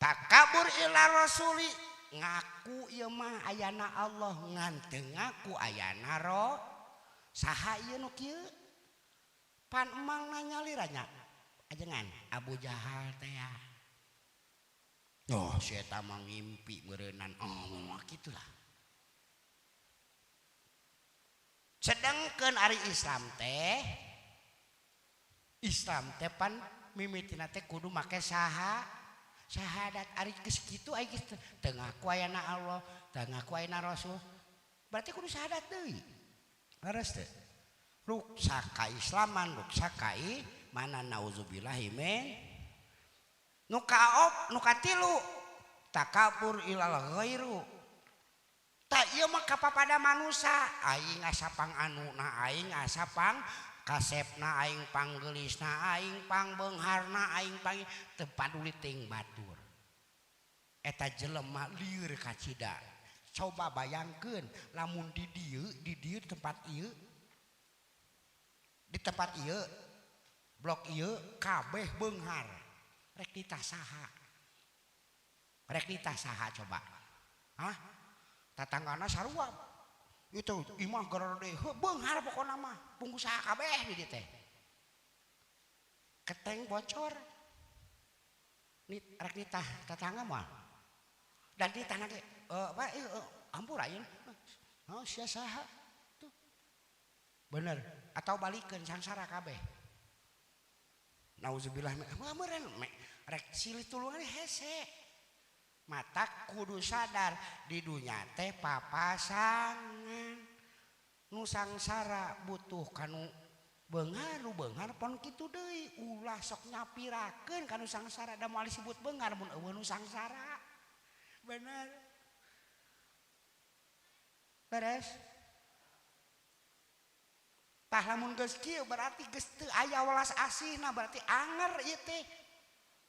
Speaker 1: Takabur ila rasuli, ngaku ieu mah ayana Allah ngan teu ngaku ayana roh. Saha ieu nu kieu? Pan emang nanya liranya. Ajengan Abu Jahal teh ya. Oh, si eta mah ngimpi meureunnan. Oh, kitulah. Sedangkan ari Islam teh pan mimitina teh kudu make saha syahadat ari geus kitu ai geus teu ngaku ayana Allah, teu ngaku ayana Rasul. Berarti kudu syahadat deui. Leres teh. Ruksa kaislaman, ruksa kai mana nauzubillahi min. Nu kaop, nu katilu takabur ilal ghairu. Tak ieu mah kapapada manusa, aing asapang anuna, aing asapang kasepna, aing panggelisna, aing pangbeungharna, aing pang teu paduli ting batur. Eta jelema lieur kacida. Coba bayangkeun lamun di dieu tempat ieu. Di tempat ieu blok ieu kabeh beunghar. Rek ditah saha? Rek ditah saha coba? Hah? Tatanggana sarua. Itu imah gede beunghar pokona mah pengusaha kabeh di dieu teh. Keteng bocor. Rek ditah tatangga mah. Dan ditah ge ampura ieu. Oh sia saha? Tuh. Bener atau balikeun sangsara kabeh. Nauzubillah mah meureun rek silih tulungan hese. Mata kudu sadar di dunya teh papasangan nu sangsara butuh kanu beunghar nu beunghar pon kitu deui ulah sok nyapirakeun kanu sangsara da moal disebut beunghar mun eueuh nu sangsara. Bener. Beres. Tah lamun geus kieu berarti geus teu aya welas asihna berarti anger ieu teh.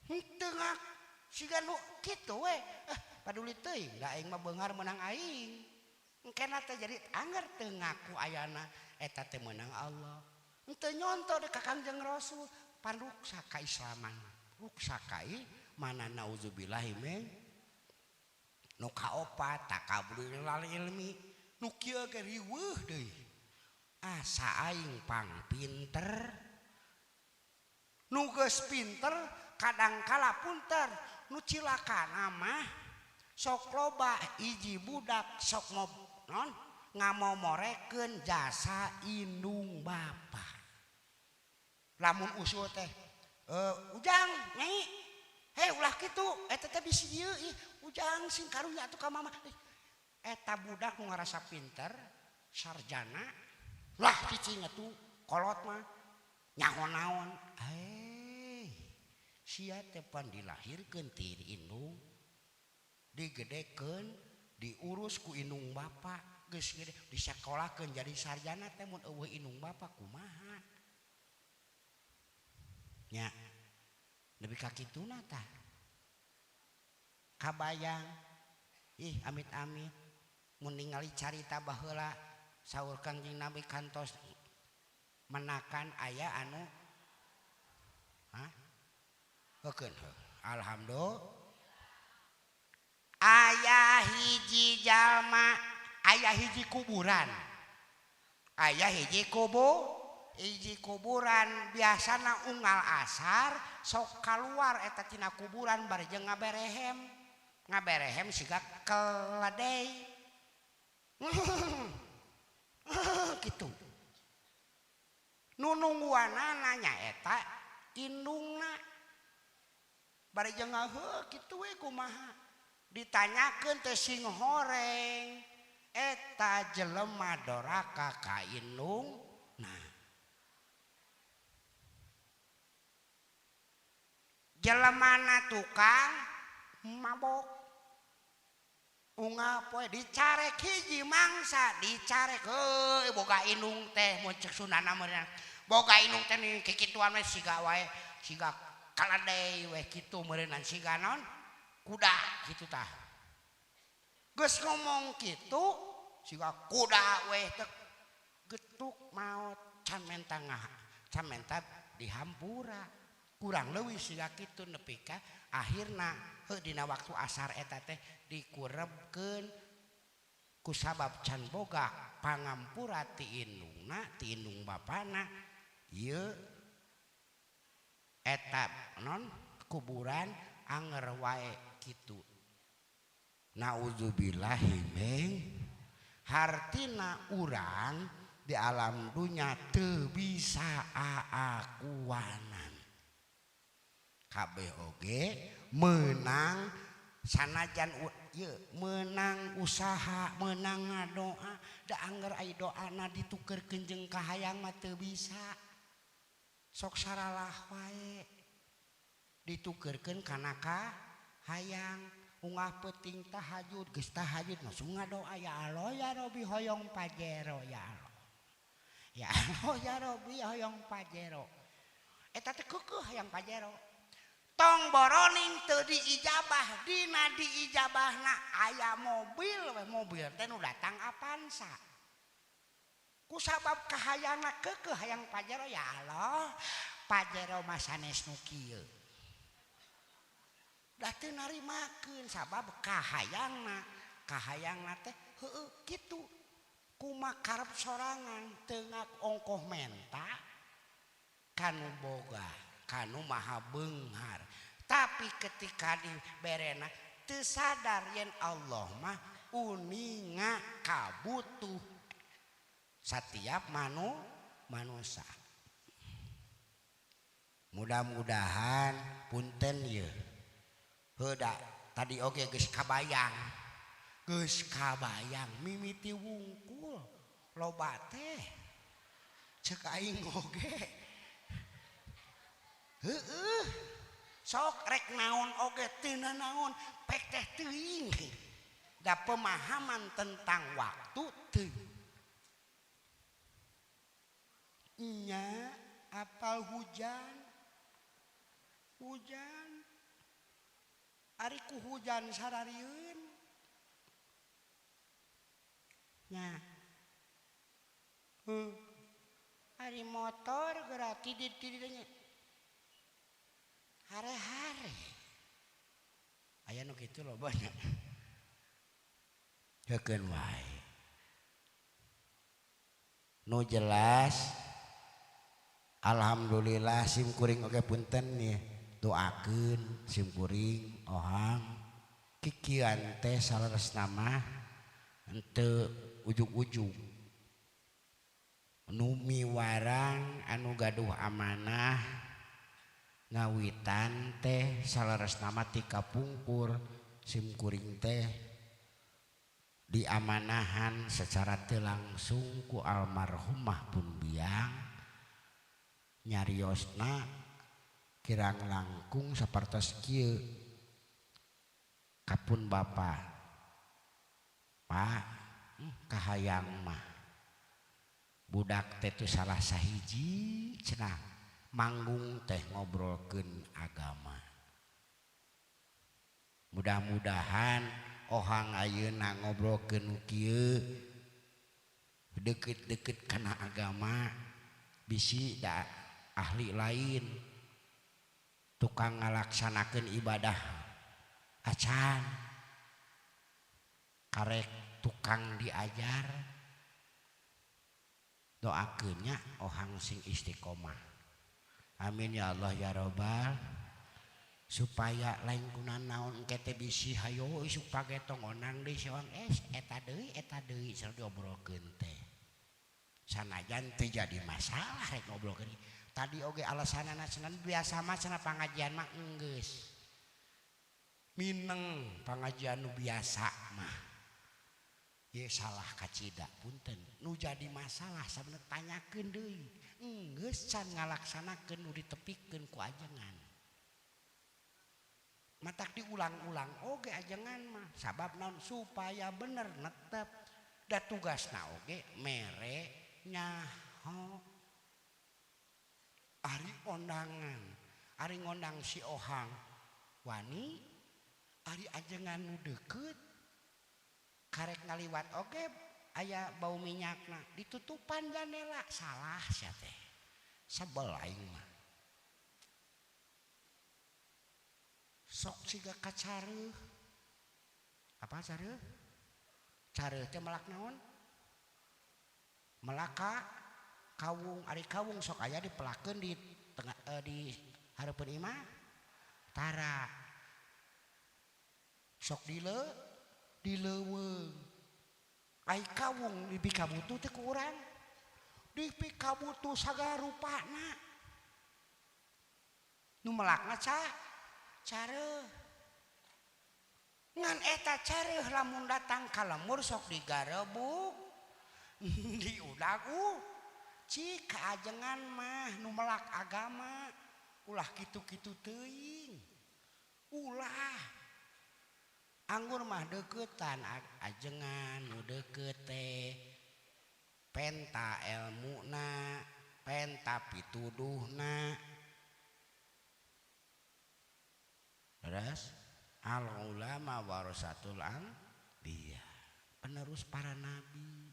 Speaker 1: Henteu siga nu kitu we. Paduli teuing da aing mah beunghar meunang aing. Engkena teh jadi anger teu ngaku ayana eta teh meunang Allah. Henteu nyonto deui ka Kangjeng Rasul pan ruksa kaislaman. Ruksa kai mana nauzubillahi min. Nu kaopat takabur lal ilmi. Nu kieu ge riweuh deui. Asa aing pang pinter. Nu geus pinter kadangkala punter nu cilakana mah sok loba hiji budak sok non ngamomorekeun jasa indung bapa. Lamun usul teh ujang nyai heh ulah kitu eta teh bisi ieu ih ujang sing karunya atuh ka mama. Eta budak nu ngarasa pinter sarjana lah cicing atuh kolot mah nyaho naon. Sia teh pan dilahirkeun ti indung digedekeun diurus ku indung bapa geus gede disakolahkeun jadi sarjana teh mun eueuh indung bapa kumaha nya nepi ka kituna tah kabayang ih amit-amit mun ningali carita baheula saur Kangjeng Nabi kantos menakan aya anu hah heukeun alhamdulillah aya hiji jalma aya hiji kuburan aya hiji hiji kuburan biasana unggal asar sok kaluar eta tina kuburan bari jeung ngaberehem siga keledai kitu nu nungguanana nya eta indungna bari jeung heuh kitu we kumaha ditanyakeun teh sing horeng eta jelema doraka ka indungna jelemana tukang mabok unggal poe dicarek hiji mangsa dicarek heuh boga indung teh mun cek sunana meureun boga indung teh kikituan we siga wae siga kaladai we kitu meureunnan siga naon kuda kitu tah geus ngomong kitu siga kuda we teh getuk maot can menta can menta dihampura kurang leuwih siga kitu nepi ka akhirna heuh dina waktu asar eta teh dikurebkeun Kusabab can boga pangampura ti indungna ti indung bapana ieu eta non kuburan anger wae kitu. Nauzubillahi min hartina urang di alam dunya teu bisa aakuanan. Kabeh oge meunang sanajan ieu meunang usaha meunang ngadoa da angger ai doana ditukerkeun jeung kahayang mah teu bisa. Sok saralah wae ditukerkeun kana kahayang ungah peuting tahajud geus tahajud langsung ngadoa ya Allah ya Rabbi hoyong pajero ya Allah. Ya Allah ya Rabbi hoyong pajero. Eta teh keukeuh hayang pajero. Tong boroning teu diijabah dina diijabahna aya mobil we mobil teh nu datang Avanza. Kusabab kahayangna keukeuh hayang pajero ya Allah pajero mah sanes nu kieu. Da teu narimakeun sabab kahayangna kahayangna teh heueuh kitu kumaha karep sorangan teu ongkoh menta kanu boga kanu maha beunghar. Tapi ketika diberena teu sadar yen Allah mah uninga kabutuh setiap manusia. Mudah-mudahan punten ye heuda tadi oge geus kabayang mimiti wungkul loba teh cek aing oge heueuh sok rek naon oge teu nanaon pek teh teuing da pemahaman tentang waktu teu nya apal hujan hujan ari ku hujan sararieun nya heuh ari motor geura tidid-tididnya hare-hare aya nu kitu loba nya heukeun wae nu jelas alhamdulillah sim kuring oge punten nih doakeun sim kuring ohang kikian teh saleresna mah henteu ujug-ujug nu miwarang anu gaduh amanah ngawitan teh saleresna mah ti kapungkur sim kuring teh diamanahan secara teu langsung ku almarhumah pun biang nyariosna kirang langkung sapertos kieu kapun bapa pak kahayang mah budak teh teu salah sahiji cenah manggung teh ngobrolkeun agama. Mudah-mudahan ohang ayeuna ngobrolkeun kieu deukeut-deukeut kana agama bisi da ahli lain tukang ngalaksanakeun ibadah acan karek tukang diajar doakeun nya ohang sing istiqomah. Amin ya Allah ya robbal supaya lain kuna naon engke teh bisi hayo isuk pagetong onang deui sewang es eta deui sareng diobrolkeun teh sanajan teu jadi masalah rek ngobrolkeun tadi oge alasanana cenah biasa mah cenah pangajian mah enggeus mineng pangajian nu biasa mah ye salah kacida punten nu jadi masalah sabenerna tanyakeun deui enggeus can ngalaksanakeun nu ditepikeun ku ajengan matak diulang-ulang oge ajengan mah sabab naon supaya bener netep da tugasna oge mere nyaho ari ondangan ari ngondang si ohang wani ari ajengan nu deukeut karek ngaliwat oge aya bau minyakna ditutupan jandela salah sia teh sebel aing mah sok siga kacareuh apa careuh Careuh teh melak naon? Melaka kawung, ari kawung sok aya dipelakeun di tengah di hareupeun imah tara. Sok dileuweung. Ai kawung dipikabutuh teh ku urang. Dipikabutuh sagala rupana. Nu melakna careuh. Ngan eta careuh lamun datang ka lembur sok digarebuk. Diudag cik kaajengan mah nu melak agama ulah kitu-kitu teuing. Ulah anggur mah deukeutan ajengan nu deukeut teh penta elmuna, penta pituduhna. Terus al ulama warasatul anbiya, penerus para nabi.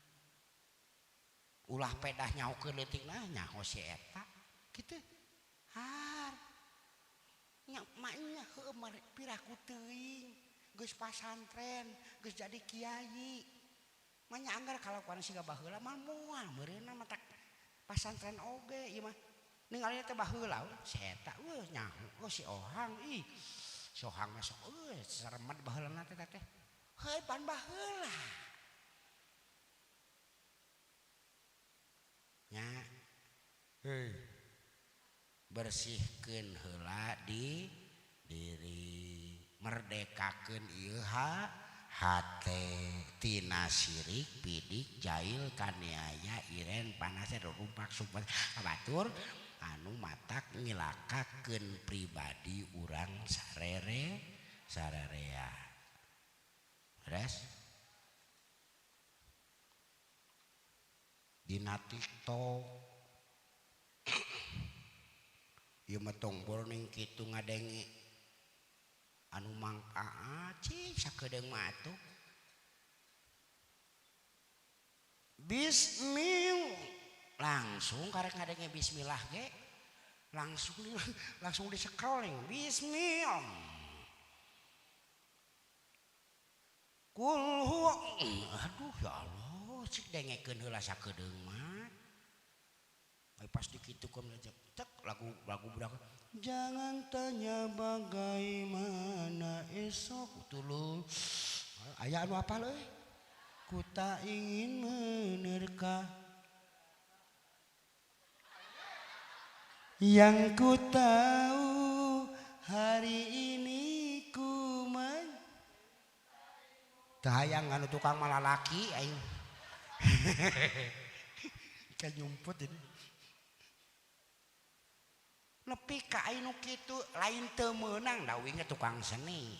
Speaker 1: Ulah pedah nyahokeun leutik nah nyaho si eta kitu. Har nya maknya heueuh piraku teuing geus pasantren geus jadi kiai. Manya anggar kalakuan siga baheula mah moal meureunna mah tak pasantren oge ieu mah. Ningali teh baheula si eta eueuh nyaho oh si Ohang ih. Si Ohang mah sok eueuh seremet baheulana teh teh. Heuh pan baheula. Nya heuh bersihkeun heula di diri, merdekakeun ieu hate tina sirik pidik jail kaniaya iren panas rumpak sumpah kabatur anu matak nyilakakeun pribadi urang sarere sararea. Beres? Dina TikTok ieu mah tong ning kitu ngadenge anu mangpaat cik sakedeung mah atuh. Bismillah langsung karek ngadenge bismillah ge langsung di scrolling bismillah. Kul huwa aduh ya Allah cik dengekeun heula sakedeung mah. Ai pas dikitukeun cek lagu budak jangan tanya bagaimana esok tuluy aya anu apal euy ku tak ingin menerka yang ku tahu hari ini ku men teu hayang anu tukang malalaki aing. Kayak nyumput ini. Nepi ka anu kitu lain teu meunang da uing tukang seni.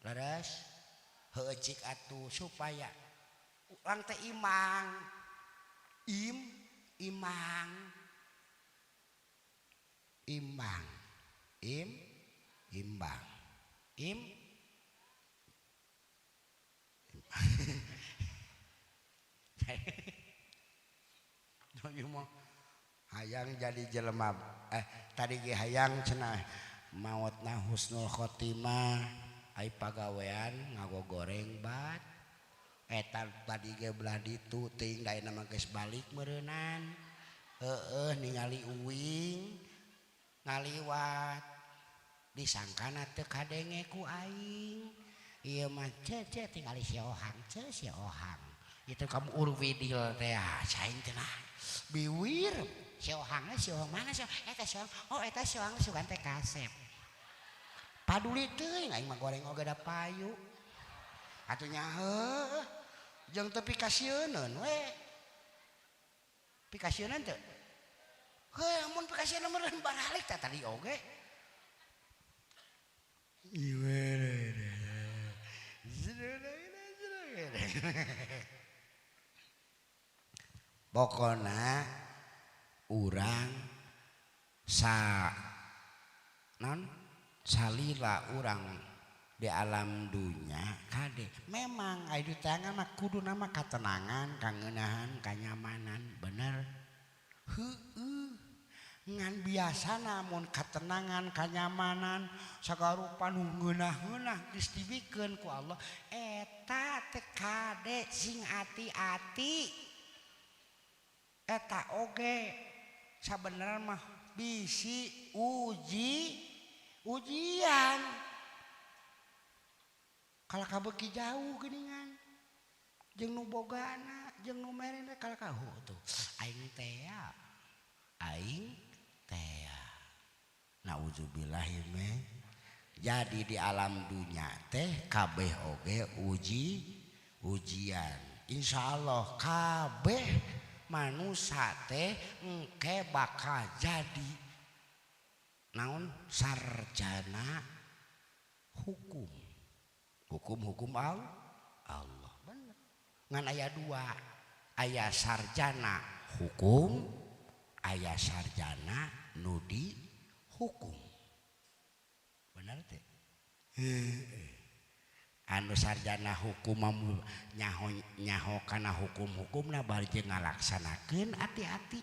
Speaker 1: Leres heueuh cik atuh supaya urang teh imang. Imang. Imbang. Imbang. Im. Hayang jadi jelema tadi ge hayang cenah maotna husnul khotimah ai pagawean ngagogoreng bat eta tadi ge belah ditu teuing da ayeuna mah geus balik meureunnan heueuh ningali uing ngaliwat disangkana teu kadenge ku aing ieu mah ce tingali si Ohang ce si Ohang itu kamu urwidil teh saing cenah biwir si Ohang si Ohang mana si eta si Ohang oh eta si Ohang sugan teh kasep paduli teuing aing mah goreng oge da payu atuh nya heuh jeung teu pikasieuneun we pikasieuneun teu heuh mun pikasieuneun meureun baralik tah tadi oge pokona urang sa non salila urang di alam dunya kade memang aya di tangan mah kudu nama katenangan kangeunahan kanyamanan bener heueuh ngan biasa namun katenangan kanyamanan sagarupa nu ngeunah-ngeunah geus dibikeun ku Allah eta teh kade sing ati-ati eta oge sabenerna mah bisi ujian kalah kabeuki jauh geuningan jeung nu bogana jeung nu merena kalah ka tuh aing tea nauzubillahi min. Jadi di alam dunia teh kabeh oge ujian. Insyaallah kabeh manusia teh engke bakal jadi naon sarjana hukum. Hukum-hukum Allah bener. Ngan aya dua, aya sarjana hukum, aya sarjana nudi hukum. Bener teh? Anu sarjana hukum nyaho nyaho kana hukum-hukumna bari jeung ngalaksanakeun ati-ati.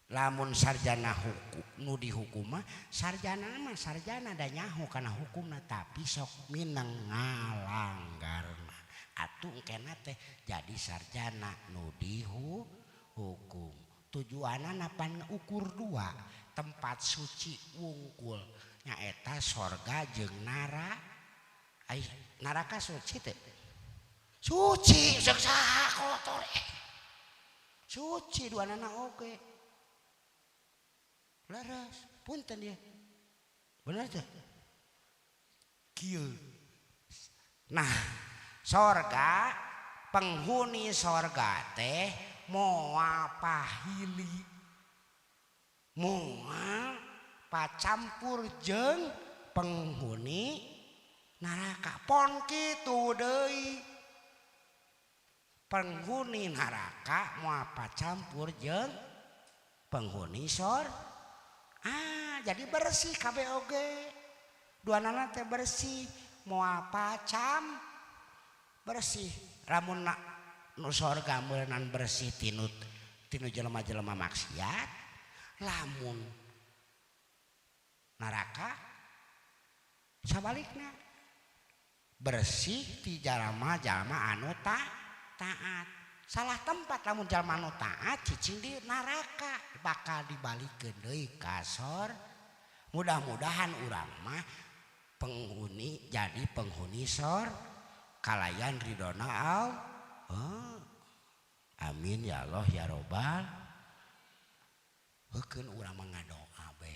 Speaker 1: Lamun sarjana hukum nu dihukum mah sarjana mah sarjana da nyaho kana hukumna tapi sok mineng ngalanggarna. Atuh engkena teh jadi sarjana nu dihukum. Tujuanna pan ukur dua tempat suci wungkul nyaeta sorga jeung neraka suci teh suci sok saha kotor suci duanana oge leres punten ya bener teh kieu. Nah sorga penghuni sorga teh moal pahili moal pacampur jeung penghuni neraka pon kitu deui penghuni neraka moal pacampur jeung penghuni sor jadi bersih kabeh oge duanana teh bersih moal pacam bersih lamun nu sorga meureunnan bersih tinu jelema-jelema maksiat lamun neraka sabalikna bersih ti jalma-jalma anu taat salah tempat lamun jalma anu taat cicing di neraka bakal dibalikeun deui ka sor. Mudah-mudahan urang mah penghuni jadi penghuni sor kalayan ridona Allah. Amin ya Allah ya robbal. Heukeun urang mah ngadoa be,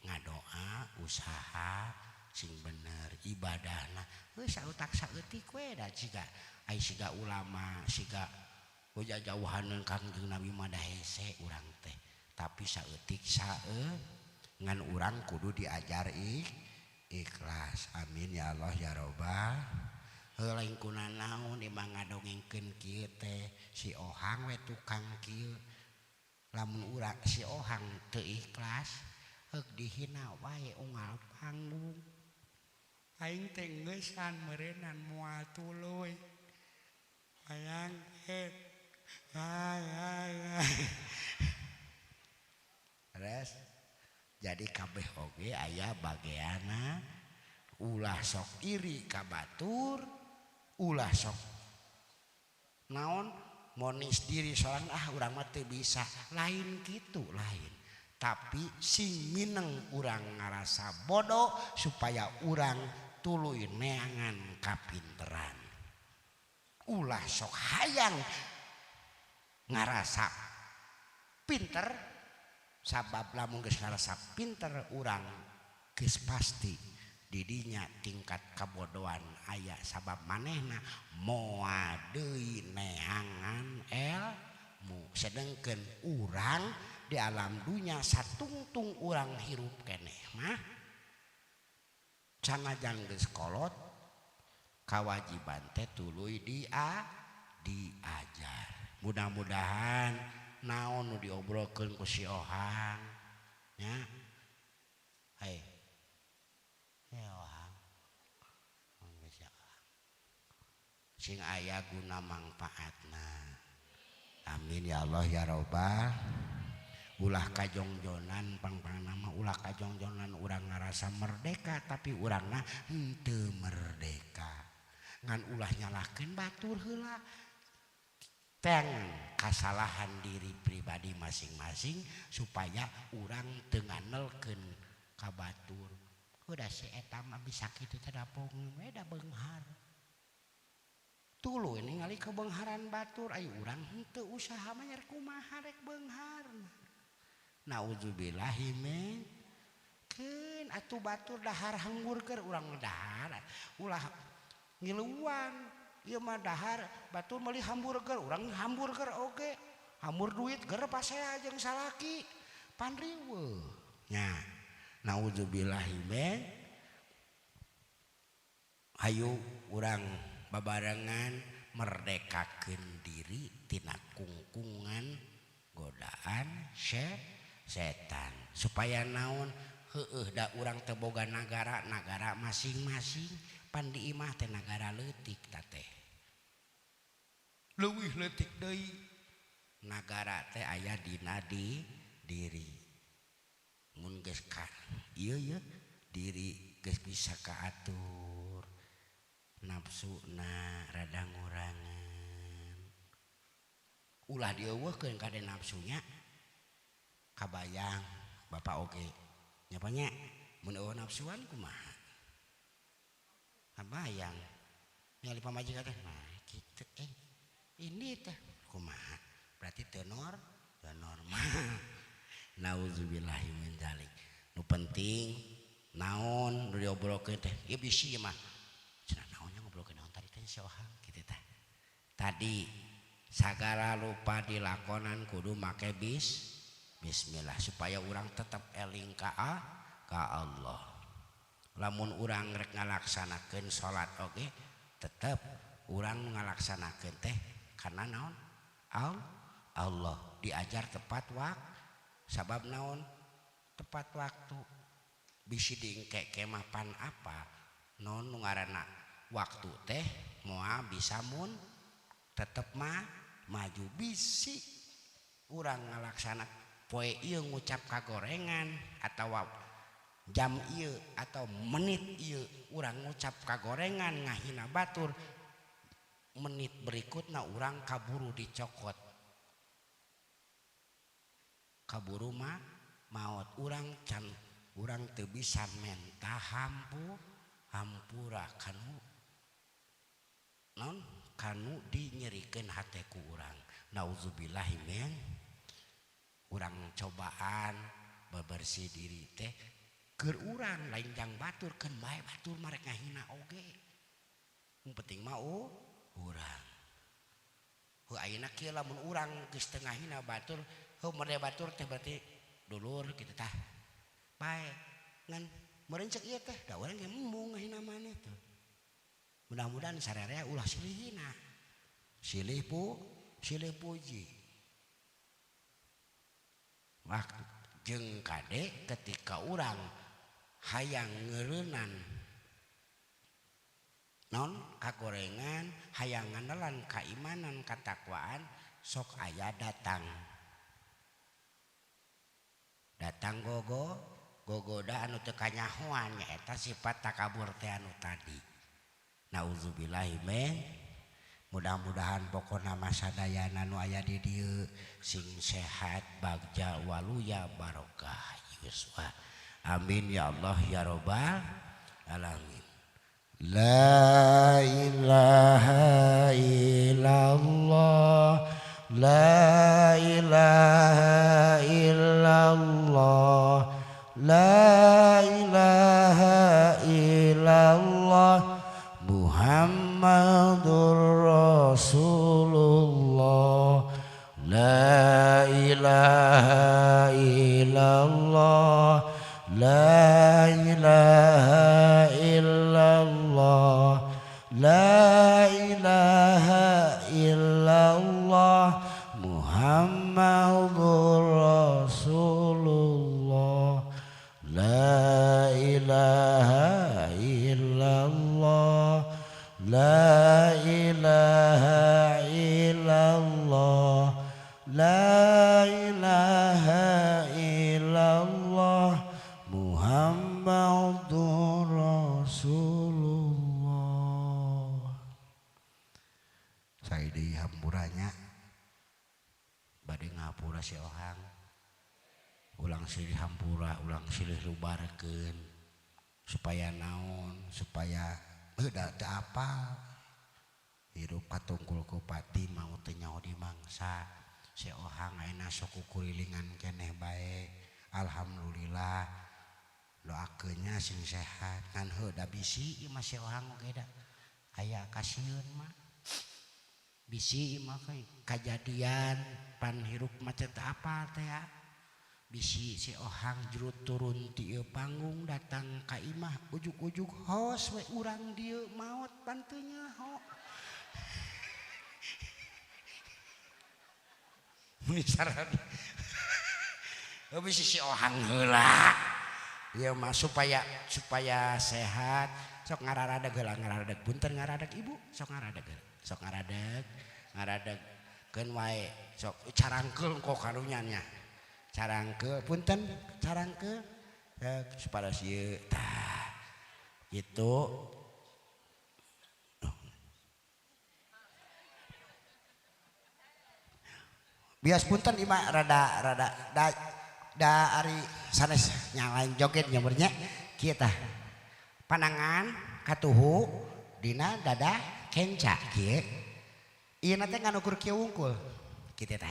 Speaker 1: ngadoa usaha sing bener ibadahna. Heuh sautak saeutik we da siga ai siga ulama siga jauhan Kangjeng Nabi mah da hese urang teh. Tapi saeutik sae ngan urang kudu diajar ikhlas. Amin ya Allah ya robbal. Lain kuna naon imah ngadongengkeun kieu teh si Ohang we tukang kieu lamun urang si Ohang teu ikhlas heuk dihina wae unggal panggung aing teh ngeusan meureunnan moal tuluy bayangkeun res jadi kabeh oge aya bageana ulah sok iri ka batur ulah sok naon monis diri sorang urang mah teu bisa lain kitu lain tapi sing mineng urang ngarasa bodoh supaya urang tuluy neangan kapinteran ulah sok hayang ngarasa pinter sabab lamun geus ngarasa pinter urang geus pasti didinya tingkat kabodohan aya sabab manehna moal deui neangan ilmu sedengkeun urang di alam dunya satungtung urang hirup keneh mah sanajan geus kolot kawajiban teh tuluy diajar. Mudah-mudahan naon nu diobrolkeun ku si Ohang nya hei sing aya guna mangfaatna. Amin ya Allah ya robbal. Ulah kajongjonan pangpangna mah ulah kajongjonan urang ngarasa merdeka tapi urangna henteu merdeka. Ngan ulah nyalahkeun batur heula. Teng kasalahan diri pribadi masing-masing supaya urang teu nganelkeun ka batur. Udah si eta mah bisa kitu teh dapongeun we da beunghar. Tuluy ningali kebeungharan batur ayo urang henteu usaha mah nya kumaha rek beunghar. Nauzubillahi min keun atuh batur dahar hamburger urang dahar ulah ngiluan. Ieu mah dahar batur meuli hamburger urang hamburger oge hambur duit ger pasea jeung salaki pan riweuh nya. Nauzubillahi min hayu urang babarengan merdekakeun diri tina kungkungan godaan setan supaya naon heueuh da urang teu boga nagara nagara masing-masing pan di imah teh nagara leutik ta teh leuwih leutik deui nagara teh aya dina di diri mun geus ka ieu ye diri geus bisa kaatur nafsuna rada ngurangan ulah dieuweuhkeun kade nafsunya kabayang bapak oge nya nya mun eueuh nafsuan kumaha kabayang nyali pamajikan teh nah kitu ini teh kumaha berarti teu normal. Nauzubillahi min dzalik. Nu penting naon nu diobrolkeun teh ieu bisi mah cenah naonnya ngobrolkeun naon tadi teh si Ohang kitu teh. Tadi sagala lupa dilakonan kudu make bismillah supaya urang tetap eling ka Allah. Lamun urang rek ngalaksanakeun salat oge tetep urang ngalaksanakeun teh karena naon Allah diajar tepat waktu sabab naon tepat waktu bisi dingke kemah pan apa naon nu ngaranna waktu teh moal bisa mun tetep mah maju bisi urang ngalaksana poe ieu ngucap kagorengan atawa jam ieu atau menit ieu urang ngucap kagorengan ngahina batur menit berikutna urang kaburu dicokot kaburu mah maot urang can urang teu bisa menta hampura kanu naon kanu dinyerikeun hate ku urang. Nauzubillahi min urang cobaan bebersih diri teh keur urang lain jang batur keun bae batur mah rek ngahina oge nu penting mah urang heuh ayeuna kieu lamun urang geus teu ngahina batur heuh mere batur teh berarti dulur kitu tah bae ngan meureun ceuk ieu teh da urang ge embung ngahina maneh tuh mudah-mudahan sararea ulah silih hina silih silih puji waktu jeung kade ketika urang hayang ngeureunnan non kagorengan hayang nganelan kaimanan katakwaan sok aya datang datang gogo gogoda anu teu kanyahoan nyaeta sifat takabur teh anu tadi. Nauzubillahi min mudah-mudahan pokona masadayana nu aya di dieu sing sehat bagja waluya barokah yuswa. Amin ya Allah ya robbal alamin. La ilaha illallah la ilaha illallah la ilaha illallah Muhammadur Rasulullah la ilaha illallah la ilaha illallah la ilaha illallah Muhammadur Rasulullah la ilaha illallah la ilaha illallah la ilaha illallah Muhammadur Rasulullah. Sakali deui hampuranya bade ngapura si Ohang ulang silih hampura ulang silih lubarkeun supaya naon supaya heuh teu apal hirup katungkul ku pati mau teu nyaho di mangsa si Ohang ayeuna sok kukurilingan keneh bae alhamdulillah doakeunnya sing sehat ngan heuh da bisi ieu mah si Ohang oge da aya kasieun mah bisi mah kajadian pan hirup mah teu apal teh ya bisi si Ohang jero turun ti ieu panggung datang ka imah ujug-ujug hos we urang dieu maot pan teu nyaho misalnya bisi si Ohang heula ieu mah supaya sehat sok ngararadeg heula ngararadeg punten ngararadeg ibu sok ngararadeg sok ngaradeg ngaradeg keun wae sok carangkeul kok karunya nya carangkeul punten carangkeul supaya sieu tah gitu. Bias punten ima rada rada da da ari sanes nyalain joget nyambernya kieu tah panangan katuhu dina dada kenca kieu ieu na teh nganukur kieu wungkul kitu tah.